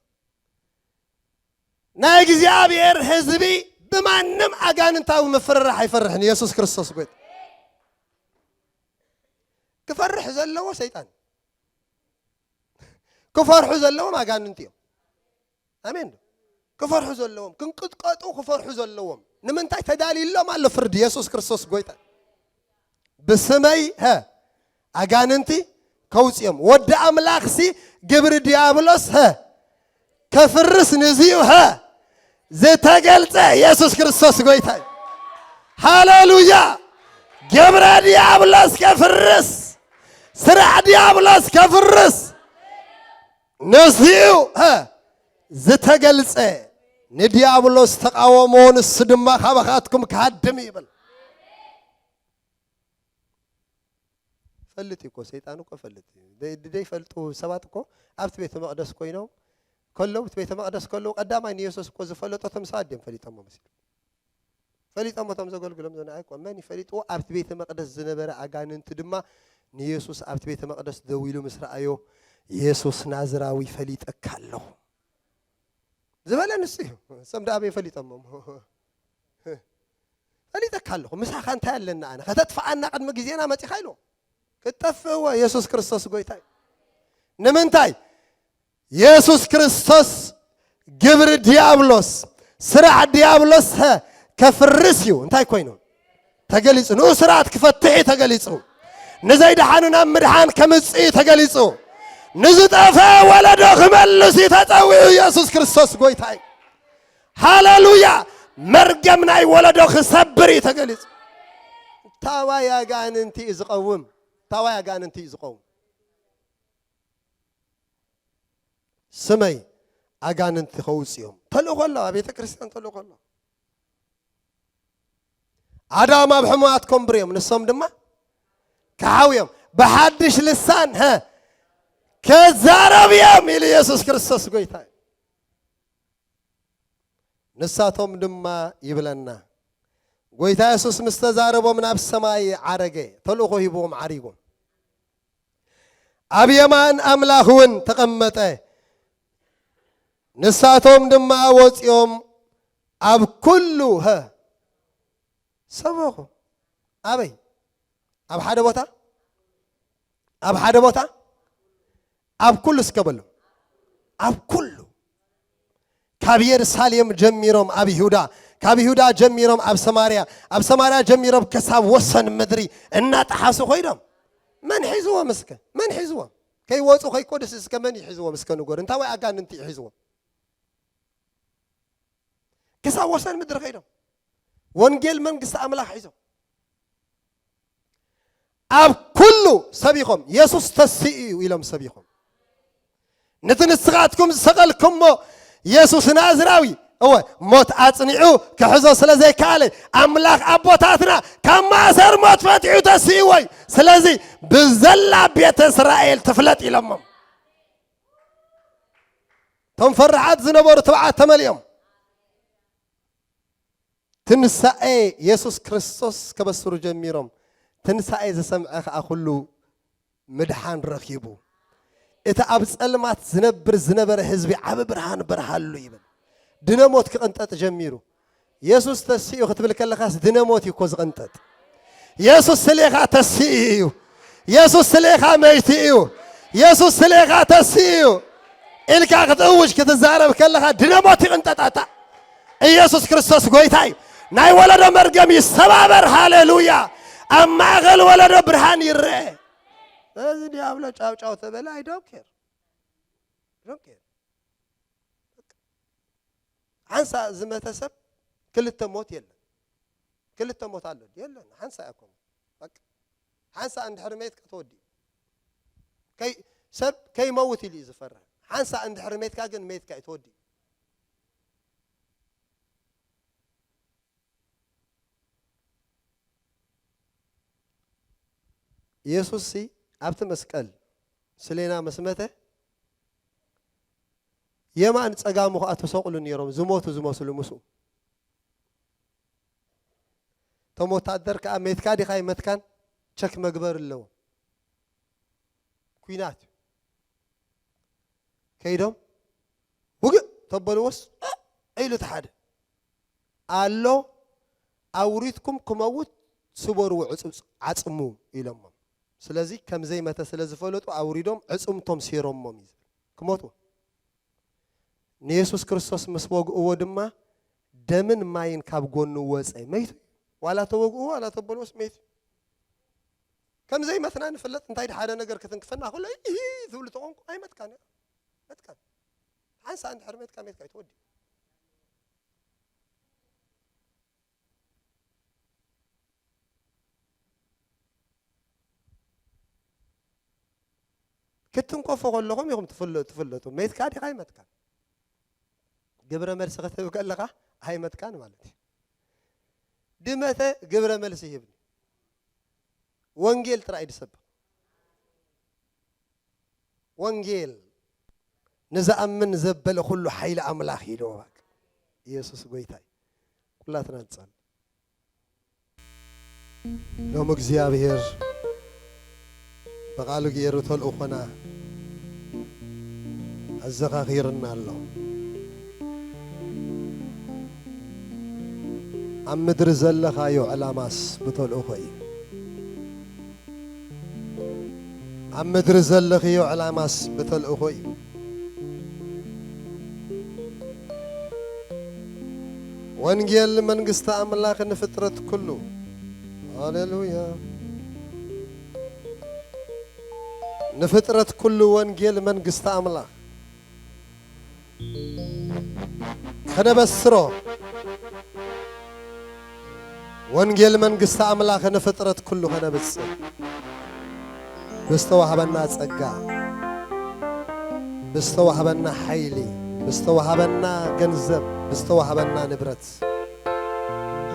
ናይ እግዚኣብሔር ህዝቢ ብማንም ኣጋንንታዊ ምፍርራሕ ኣይፈርሕን። ኢየሱስ ክርስቶስ ጎይታ። ክፈርሕ ዘለዎ ሰይጣን። ክፈርሑ ዘለዎም ኣጋንንቲ እዮም። ኣሜን። ክፈርሑ ዘለዎም፣ ክንቅጥቀጡ ክፈርሑ ዘለዎም። ንምንታይ ተዳልዩሎም ኣሎ ፍርዲ? ኢየሱስ ክርስቶስ ጎይታ። ብስመይ፣ ሀ፣ ኣጋንንቲ ከውፅኦም። ወዲ ኣምላኽሲ ግብሪ ዲያብሎስ፣ ሀ፣ ከፍርስ ንዚኡ፣ ሀ፣ ዝተገልጸ ኢየሱስ ክርስቶስ ጎይታ እዩ። ሃሌሉያ! ግብረ ዲያብሎስ ከፍርስ፣ ስራሕ ዲያብሎስ ከፍርስ፣ ነዚኡ፣ ሀ፣ ዝተገልጸ ንዲያብሎስ ተቃወሞ፣ ንሱ ድማ ካባኻትኩም ክሃድም ይብል። ፈልጥ እዩ እኮ፣ ሰይጣን እኮ ፈልጥ እዩ። ደይ-፣ ደይፈልጡ ሰባት እኮ ኣብቲ ቤተ መቕደስ ኮይኖም ከለዉ፣ ኣብቲ ቤተ መቕደስ ከለዉ ቀዳማይ ንየሱስ እኮ ዝፈለጦ እቶም ሰባት ድዮም ፈሊጦሞ መሲሉ? ፈሊጦም እቶም ዘገልግሎም ዘነ ኣይኮ፣ መን ይፈሊጥዎ? ኣብቲ ቤተ መቕደስ ዝነበረ ኣጋንንቲ ድማ ንየሱስ ኣብቲ ቤተ መቕደስ ደው ኢሉ ምስ ረኣዮ፣ "የሱስ ናዝራዊ ፈሊጠካ ኣለኹ" ዝበለ ንሱ እዩ። እሶም ደኣ ኣበይ ፈሊጦሞ? "ፈሊጠካ ኣለኹ፣ ምሳኻ እንታይ ኣለና ኣነ? ከተጥፍኣና ቅድሚ ግዜና መጺኻ" ኢልዎ። ክትጠፍእዎ፣ የሱስ ክርስቶስ ጎይታ እዩ። ንምንታይ? የሱስ ክርስቶስ ግብሪ ዲያብሎስ፣ ስራሕ ዲያብሎስ፣ ሀ፣ ከፍርስ እዩ። እንታይ ኮይኑ? ተገሊጹ። ንኡ ስርዓት ክፈትሕ እዩ ተገሊጹ። ንዘይደሓኑ ናብ ምድሓን ከምጽእ እዩ ተገሊጹ። ንዝጠፍአ ወለዶ ክመልስ እዩ ተጸዊዑ። ኢየሱስ ክርስቶስ ጎይታ እዩ። ሃሌሉያ! መርገም ናይ ወለዶ ክሰብር እዩ ተገሊጹ። ታዋይ ኣጋንንቲ እዩ ዝቐውም። ታዋይ ኣጋንንቲ እዩ ዝቐውም። ስመይ ኣጋንንቲ ከውፅኦም ተልእኾ ኣሎ። ኣብ ቤተ ክርስቲያን ተልእኾ ኣሎ። ኣዳም ኣብ ሕሙማት ከንብር እዮም፣ ንሶም ድማ ክሓው እዮም። ብሓድሽ ልሳን፣ ሀ፣ ከዛረብ እዮም ኢሉ ኢየሱስ ክርስቶስ ጎይታ እዩ። ንሳቶም ድማ ይብለና፣ ጎይታ የሱስ ምስ ተዛረቦም ናብ ሰማይ ዓረገ፣ ተልእኾ ሂብዎም ዓሪጎም። ኣብ የማን ኣምላኽ እውን ተቐመጠ። ንሳቶም ድማ ወፂኦም ኣብ ኩሉ፣ ሀ፣ ሰበኹ። ኣበይ? ኣብ ሓደ ቦታ? ኣብ ሓደ ቦታ? ኣብ ኩሉ እስከ በሉ። ኣብ ኩሉ። ካብ የሩሳሌም ጀሚሮም ኣብ ይሁዳ፣ ካብ ይሁዳ ጀሚሮም ኣብ ሰማርያ፣ ኣብ ሰማርያ ጀሚሮም ክሳብ ወሰን ምድሪ እናጠሓሱ ኮይዶም። መን ሒዝዎም እስከ? መን ሒዝዎም? ከይወፁ ከይኮዱስ እስከ መን እዩ ሒዝዎም? እስከ ንገሩ። እንታይ ወይ ኣጋንንቲ እዩ ሒዝዎም? ክሳብ ወሰን ምድሪ ከይዶም ወንጌል መንግስቲ ኣምላኽ ሒዞም ኣብ ኩሉ ሰቢኾም፣ "የሱስ ተሲኡ እዩ" ኢሎም ሰቢኾም። ነቲ ንስኻትኩም ዝሰቐልኩሞ የሱስ ናዝራዊ፣ እወ፣ ሞት ኣጽኒዑ ክሕዞ ስለ ዘይከኣለ፣ ኣምላኽ ኣቦታትና ካብ ማእሰር ሞት ፈቲሑ ተሲእዎ እዩ። ስለዚ ብዘላ ቤተ እስራኤል ትፍለጥ ኢሎሞም። እቶም ፈራሓት ዝነበሩ ትብዓት ተመሊኦም። ትንሳኤ የሱስ ክርስቶስ ከበስሩ ጀሚሮም። ትንሳኤ ዝሰምዐ ኸኣ ኩሉ ምድሓን ረኺቡ። እቲ ኣብ ጸልማት ዝነብር ዝነበረ ህዝቢ ዓቢ ብርሃን በርሃሉ ይብል። ድነ ሞት ክቕንጠጥ ጀሚሩ። የሱስ ተሲኡ ክትብል ከለኻስ ድነ ሞት እዩ እኮ ዝቕንጠጥ። የሱስ ስሌኻ ተሲኡ እዩ። የሱስ ስሌኻ መይቲ እዩ። ኢየሱስ ስለ ኢኻ ተሲኡ ኢልካ ክትእውጅ ክትዛረብ ከለኻ ድነ ሞት ይቕንጠጣታ። ኢየሱስ ክርስቶስ ጎይታ እዩ። ናይ ወለዶ መርገም ይሰባበር። ሃሌሉያ። ኣብ ማእከል ወለዶ ብርሃን ይረአ። እዚ ዲያብሎ ጫው ጫው ተበለ፣ I don't care። I don't care። ሓንሳ ዝመተ ሰብ ክልተ ሞት የለን። ክልተ ሞት ኣሎ የለን። ሓንሳ እያ ኮም በቃ ሓንሳ እንድሕር መይትካ ተወዲኡ። ከይ ሰብ ከይመውት ኢሉ እዩ ዝፈርህ። ሓንሳ እንድሕር መይትካ ግን መይትካ እዩ ተወዲኡ። ኢየሱስ ሲ ኣብቲ መስቀል ስሌና ምስ መተ የማን ጸጋሙ ኸኣ ተሰቕሉ ነይሮም ዝሞቱ ዝመስሉ ምስኡ። እቶም ወታደር ከኣ ሜትካ ዲኻ ኣይመትካን ቸክ መግበር ኣለዎም። ኲናት እዩ። ከይዶም ውግእ ተበልዎስ ኢሉ እቲ ሓደ ኣሎ ኣውሪድኩም ክመውት ስበርዎ ዕጹጽ ዓጽሙ ኢሎሞም። ስለዚ ከም ዘይመተ ስለ ዝፈለጡ ኣውሪዶም ዕጽምቶም ሴሮሞም እዩ ዝብል። ክሞቱ ንየሱስ ክርስቶስ ምስ ወግእዎ ድማ ደምን ማይን ካብ ጎኑ ወጸ። መይቱ እዩ። ዋላ ተወግእዎ ዋላ ተበልዎስ መይቱ እዩ። ከም ዘይመትና ንፍለጥ እንታይ ሓደ ነገር ክትንክፈና ከሎ ኢሂ ትብሉ ተኾንኩ ኣይመትካን እያ። መትካን ሓንሳ እንድሕር መትካ መትካ እዩ ተወዲኡ። ክትንከፎ ከለኹም ኢኹም ትፍለ- ትፍለጡ። መትካ ዲኻ ኣይመትካን? ግብረ መልሲ ክትህብ ከለኻ ኣይመትካን ማለት እዩ። ድመተ ግብረ መልሲ ይህብኒ። ወንጌል ጥራይ ድሰብኽ። ወንጌል ንዝኣምን ዘበለ ኩሉ ሓይሊ ኣምላኽ እዩ። ደወባቅ ኢየሱስ ጎይታ እዩ። ኩላትና ንጸል። ሎም እግዚኣብሔር ብቓሉ ገይሩ ተልእኾና ኣዘኻኺርና ኣሎ። ኣብ ምድሪ ዘለኻዮ ዕላማስ ብተልእኾ እዩ። ኣብ ምድሪ ዘለኽዮ ዕላማስ ብተልእኾ እዩ። ወንጌል መንግስቲ ኣምላኽ ንፍጥረት ኩሉ። ሃሌሉያ። ንፍጥረት ኩሉ ወንጌል መንግስቲ ኣምላኽ ከነበስሮ፣ ወንጌል መንግስቲ ኣምላኽ ንፍጥረት ኩሉ ከነብጽሕ ብዝተዋህበና ጸጋ፣ ብዝተዋህበና ሓይሊ፣ ብዝተዋህበና ገንዘብ፣ ብዝተዋህበና ንብረት፣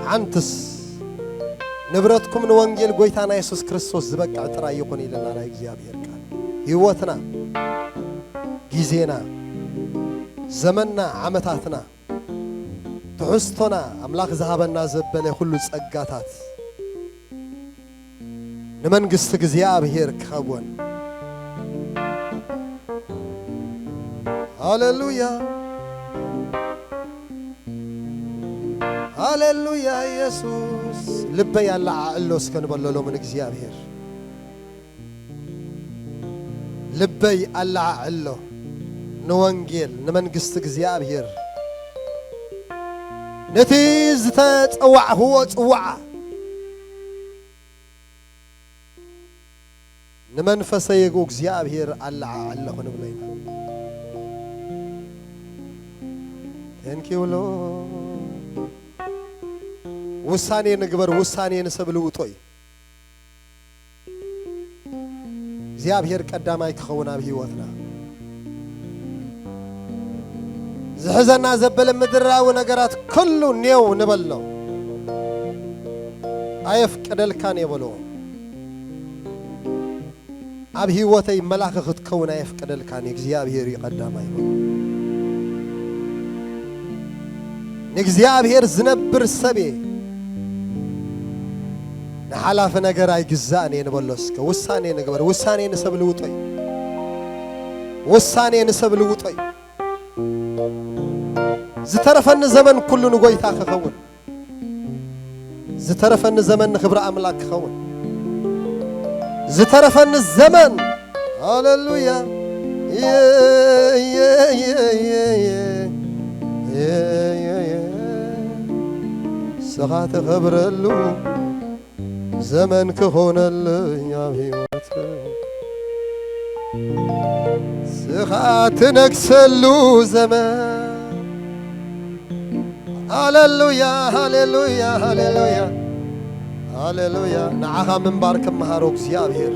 ሓንትስ ንብረትኩም ንወንጌል ጎይታና የሱስ ክርስቶስ ዝበቅዕ ጥራይ ይኹን ኢልና ናይ እግዚኣብሔር ቃል። ህይወትና፣ ግዜና፣ ዘመንና፣ ዓመታትና፣ ትሕዝቶና፣ ኣምላኽ ዝሃበና ዘበለ ኩሉ ጸጋታት ንመንግስቲ እግዚኣብሔር ክኸውን። ሃሌሉያ፣ ሃሌሉያ። ኢየሱስ ልበይ ኣለዓዕሎ እስከ ንበሎ ሎምን እግዚኣብሔር። ልበይ ኣለዓዕሎ ንወንጌል ንመንግስቲ እግዚኣብሔር፣ ነቲ ዝተጸዋዕኽዎ ጽዋዓ ንመንፈሰይ እግዚኣብሔር ኣለዓዕሎ ክንብሎ ኢና። Thank you Lord። ውሳኔ ንግበር። ውሳኔ ንሰብ ልውጦ እዩ። እግዚኣብሔር ቀዳማይ ክኸውን ኣብ ህይወትና። ዝሕዘና ዘበለ ምድራዊ ነገራት ኩሉ ኔው ንበሎ። ኣየፍቅደልካን እየ በልዎ። ኣብ ህይወተይ መላኺ ክትከውን ኣየፍቅደልካን እየ። እግዚኣብሔር እዩ ቀዳማይ በሎ። ንእግዚኣብሔር ዝነብር ሰብ እየ። ንሓላፊ ነገር ኣይግዛእን እየ ንበሎ እስከ። ውሳኔ ንግበር። ውሳኔ ንሰብ ልውጦ እዩ። ውሳኔ ንሰብ ልውጦ እዩ። ዝተረፈኒ ዘመን ኩሉ ንጎይታ ክኸውን። ዝተረፈኒ ዘመን ንኽብሪ ኣምላኽ ክኸውን። ዝተረፈኒ ዘመን ሃሌሉያ። የ፣ የ፣ የ፣ የ፣ የ፣ የ፣ የ፣ የ። ንስኻ ተኸብረሉ ዘመን ክኾነለይ ኣብ ህይወት። ንስኻ ትነግሰሉ ዘመን። ሃሌሉያ፣ ሃሌሉያ፣ ሃሌሉያ፣ ሃሌሉያ። ንዓኻ ምንባር ክመሃሮ እግዚኣብሔር።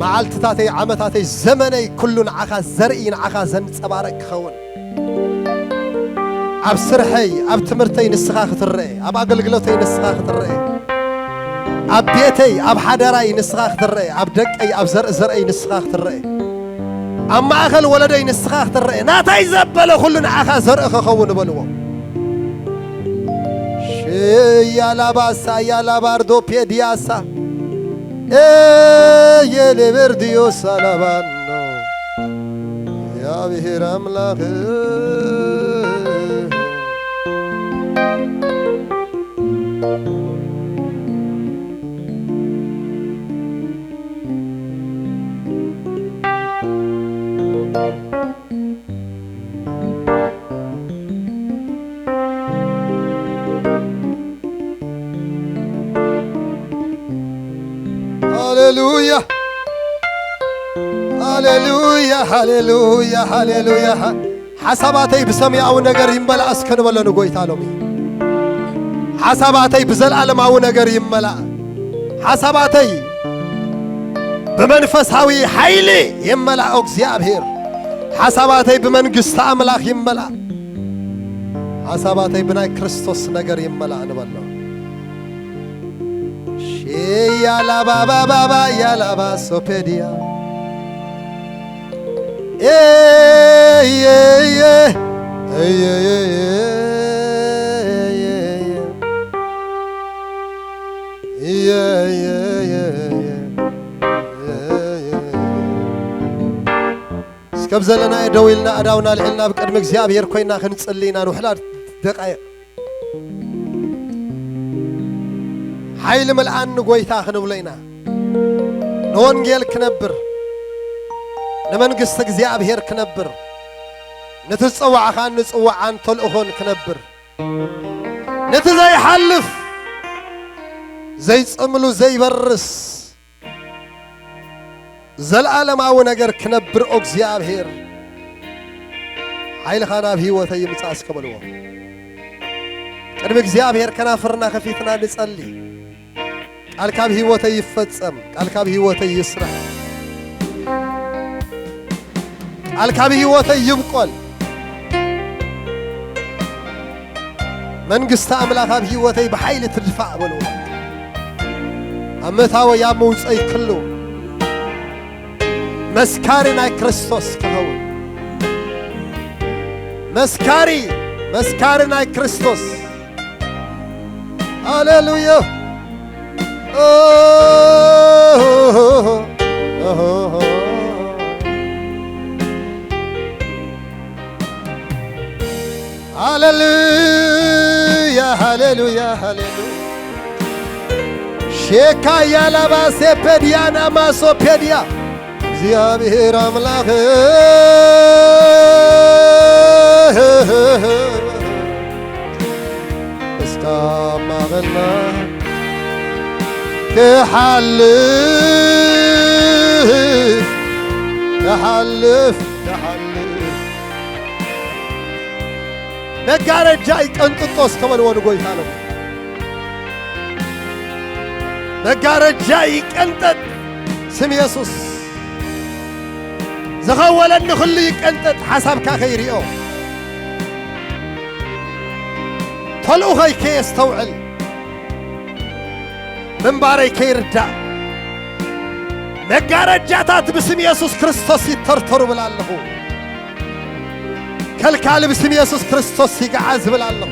መዓልትታተይ፣ ዓመታተይ፣ ዘመነይ ኩሉ ንዓኻ ዘርኢ፣ ንዓኻ ዘንጸባርቕ ክኸውን። ኣብ ስርሐይ፣ ኣብ ትምህርተይ ንስኻ ክትረአ፣ ኣብ ኣገልግሎተይ ንስኻ ክትረአ፣ ኣብ ቤተይ፣ ኣብ ሓዳራይ ንስኻ ክትረአ፣ ኣብ ደቀይ፣ ኣብ ዘርኢ ዘርእይ ንስኻ ክትረአ፣ ኣብ ማእከል ወለደይ ንስኻ ክትረአ፣ ናታይ ዘበለ ኩሉ ንዓኻ ዘርኢ ክኸውን በልዎ። ሽያላባሳ ያላባርዶ ፔዲያሳ ኤየሌቤርዲዮስ ኣላባኖ። እግዚኣብሔር ኣምላኽ። ሃሌሉያ፣ ሃሌሉያ፣ ሃሌሉያ፣ ሃሌሉያ። ሓሳባተይ ብሰማያዊ ነገር ይመላእ እስከ ንበሎ ንጎይታ ሎሚ። ሓሳባተይ ብዘለዓለማዊ ነገር ይመላእ። ሓሳባተይ ብመንፈሳዊ ሓይሊ ይመላእ እግዚኣብሔር። ሓሳባተይ ብመንግስቲ ኣምላኽ ይመላእ። ሓሳባተይ ብናይ ክርስቶስ ነገር ይመላእ ንበሎ። ሼያላባባባባ ያላባ ሶፔድያ። ኤየየ፣ ኤየየ፣ ኤየየ፣ ኤየየ፣ ኤየየ። እስከብ ዘለናዮ ደው ኢልና ኣእዳውና ኣልዒልና ኣብ ቅድሚ እግዚኣብሔር ኮይና ክንጽሊ ኢና ንውሕዳት ደቃይቕ። ሓይሊ ምልኣኒ ጎይታ ክንብሎ ኢና። ንወንጌል ክነብር፣ ንመንግስቲ እግዚኣብሔር ክነብር፣ ነቲ ዝጸዋዕኻን ንጽዋዓን ተልእኾን ክነብር፣ ነቲ ዘይሓልፍ፣ ዘይጽምሉ፣ ዘይበርስ፣ ዘልኣለማዊ ነገር ክነብር፣ ኦ እግዚኣብሔር፣ ሓይልኻ ናብ ህይወተይ ይምጻእ እስከ በልዎ። ቅድሚ እግዚኣብሔር ከናፍርና ከፊትና ንጸሊ። ቃል ካብ ህይወተይ ይፈጸም፣ ቃል ካብ ህይወተይ ይስራሕ፣ ቃል ካብ ህይወተይ ይብቆል። መንግስቲ ኣምላኽ ኣብ ህይወተይ ብሓይሊ ትድፋእ በልዎ። ኣብ ምእታወይ ኣብ ምውፀይ ክሉ መስካሪ ናይ ክርስቶስ ክኸውን። መስካሪ፣ መስካሪ ናይ ክርስቶስ። ሃሌሉያ። ኦ፣ ሃሌሉያ፣ ሃሌሉያ፣ ሃሌሉያ። ሼካ ያላባ ሴፔድያ ናማሶ ፔድያ። እግዚኣብሔር ኣምላኽ እስካ ማበልና ክሓልፍ፣ ክሓልፍ፣ ክሓልፍ። መጋረጃ ይቀንጥጦ እስከ በልዎ ንጎይታ ሎም። መጋረጃ ይቀንጠጥ ስም የሱስ። ዝኸወለኒ ኩሉ ይቀንጠጥ ሓሳብካ ከይርእዮ። ተልእኾይ ከየስተውዕል። ምንባረይ ከይርዳእ። መጋረጃታት ብስም የሱስ ክርስቶስ ይተርተሩ ብል ኣለኹ። ከልካሊ ብስም የሱስ ክርስቶስ ይግዓዝ ብል ኣለኹ።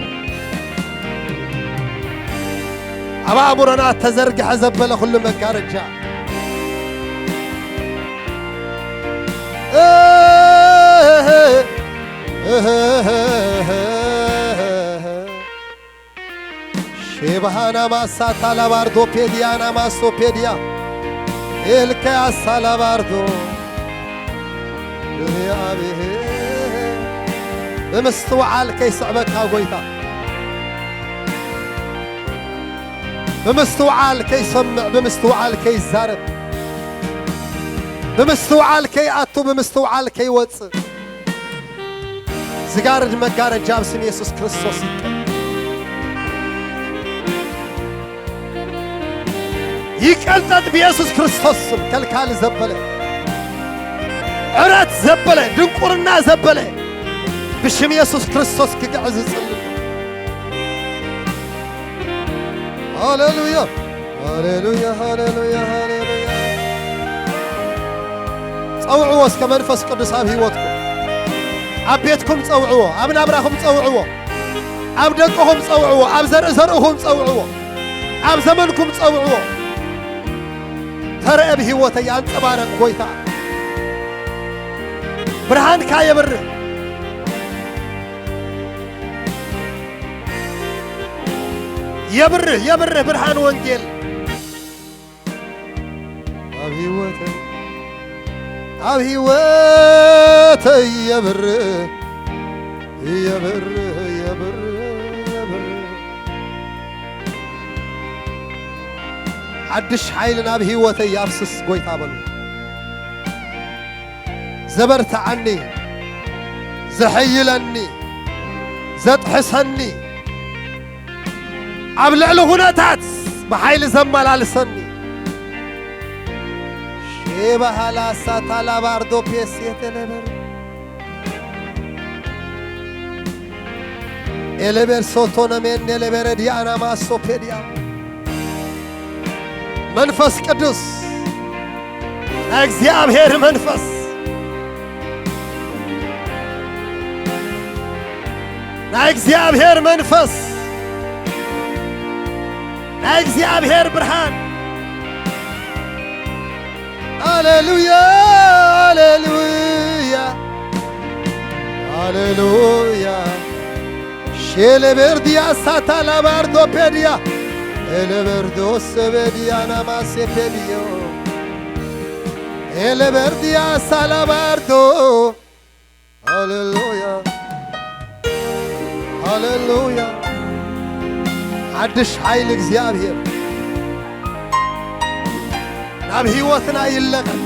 ኣብ ኣእምሮና ተዘርግሐ ዘበለ ኩሉ መጋረጃ። ሼባሃና ማሳታ ላባርዶ ፔድያና ማሶ ፔድያ። ኤልካያስ ኣላባርዶ ብኣብሄ ብምስትውዓል ከይስዕበካ ጎይታ፣ ብምስትውዓል ከይሰምዕ፣ ብምስትውዓል ከይዛረብ፣ ብምስትውዓል ከይኣቱ፣ ብምስትውዓል ከይወፅእ፣ ዝጋርድ መጋረጃ ኣብ ስም የሱስ ክርስቶስ ይቀልጠጥ። ይቀልጠጥ ብየሱስ ክርስቶስ ስም። ከልካሊ ዘበለ፣ ዕረት ዘበለ፣ ድንቁርና ዘበለ፣ ብሽም የሱስ ክርስቶስ ክግዕዝ ይጽልን። ሃሌሉያ፣ ሃሌሉያ፣ ሃሌሉያ፣ ሃሌሉያ። ጸውዕዎ እስከ መንፈስ ቅዱስ ኣብ ህይወትኩም። ኣብ ቤትኩም ጸውዕዎ፣ ኣብ ናብራኹም ጸውዕዎ፣ ኣብ ደቅኹም ጸውዕዎ፣ ኣብ ዘርኢ ዘርእኹም ጸውዕዎ፣ ኣብ ዘመንኩም ጸውዕዎ። ተረአ ብህይወተይ፣ ኣንጸባረቕ ጎይታ። ብርሃንካ የብርህ። የብርህ፣ የብርህ ብርሃን ወንጌል። ኣብ ህይወተይ፣ ኣብ ህይወተይ የብርህ፣ የብርህ፣ የብርህ፣ የብርህ። ሓድሽ ሓይሊ ናብ ህይወተይ ኣፍስስ ጎይታ በሉ። ዘበርትዓኒ፣ ዘሐይለኒ፣ ዘጥሕሰኒ፣ ኣብ ልዕሊ ኩነታት ብሓይሊ ዘመላልሰኒ። ሼባሃላ ሳታላ ባርዶ ፔስ የተለበር ኤሌቤር ሶቶነሜን ኤሌቤረ ዲያና ማሶፔድያ መንፈስ ቅዱስ፣ ናይ እግዚኣብሔር መንፈስ፣ ናይ እግዚኣብሔር መንፈስ፣ ናይ እግዚኣብሔር ብርሃን። ሃሌሉያ፣ ሃሌሉያ፣ ሃሌሉያ። ሼሌቤርዲያ ሳታላባርዶ ፔዲያ፣ ኤሌቤርዶ ሰቤዲያ ናማሴ ፔዲዮ፣ ኤሌቤርዲያ ሳላባርዶ። ሃሌሉያ፣ ሃሌሉያ። ሓድሽ ሓይሊ እግዚኣብሔር ናብ ህይወትና ይለቐቕ።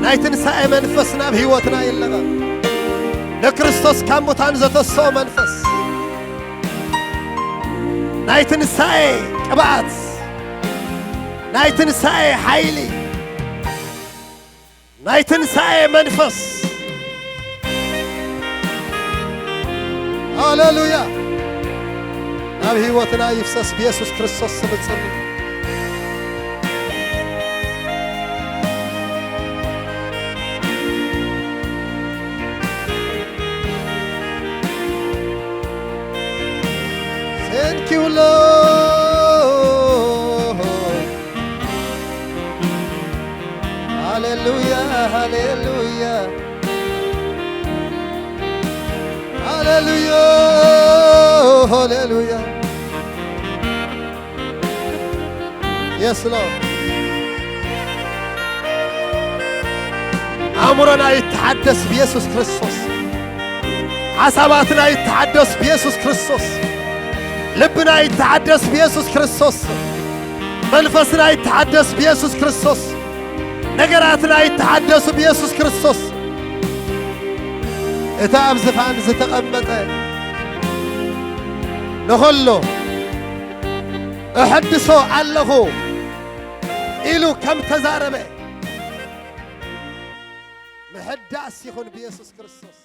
ናይ ትንሳኤ መንፈስ ናብ ህይወትና ይለቐቕ። ንክርስቶስ ካብ ሙታን ዘተስኦ መንፈስ፣ ናይ ትንሳኤ ቅብኣት፣ ናይ ትንሳኤ ሓይሊ፣ ናይ ትንሳኤ መንፈስ። ሃሌሉያ። ናብ ህይወትና ይፍሰስ ብየሱስ ክርስቶስ ስም እጽሊ። Thank you, Lord. Hallelujah, hallelujah. Hallelujah, hallelujah. Yes, Lord. ኣእምሮና ይተሓደስ ብየሱስ ክርስቶስ። ሓሳባትና ይተሓደስ ብየሱስ ክርስቶስ። ልብና ይተሓደስ ብየሱስ ክርስቶስ። መንፈስና ይተሓደስ ብየሱስ ክርስቶስ። ነገራትና ይተሓደሱ ብየሱስ ክርስቶስ። እቲ ኣብ ዝፋን ዝተቐመጠ ንኸሎ እሐድሶ ኣለኹ ኢሉ ከም ተዛረበ፣ ምሕዳስ ይኹን ብየሱስ ክርስቶስ።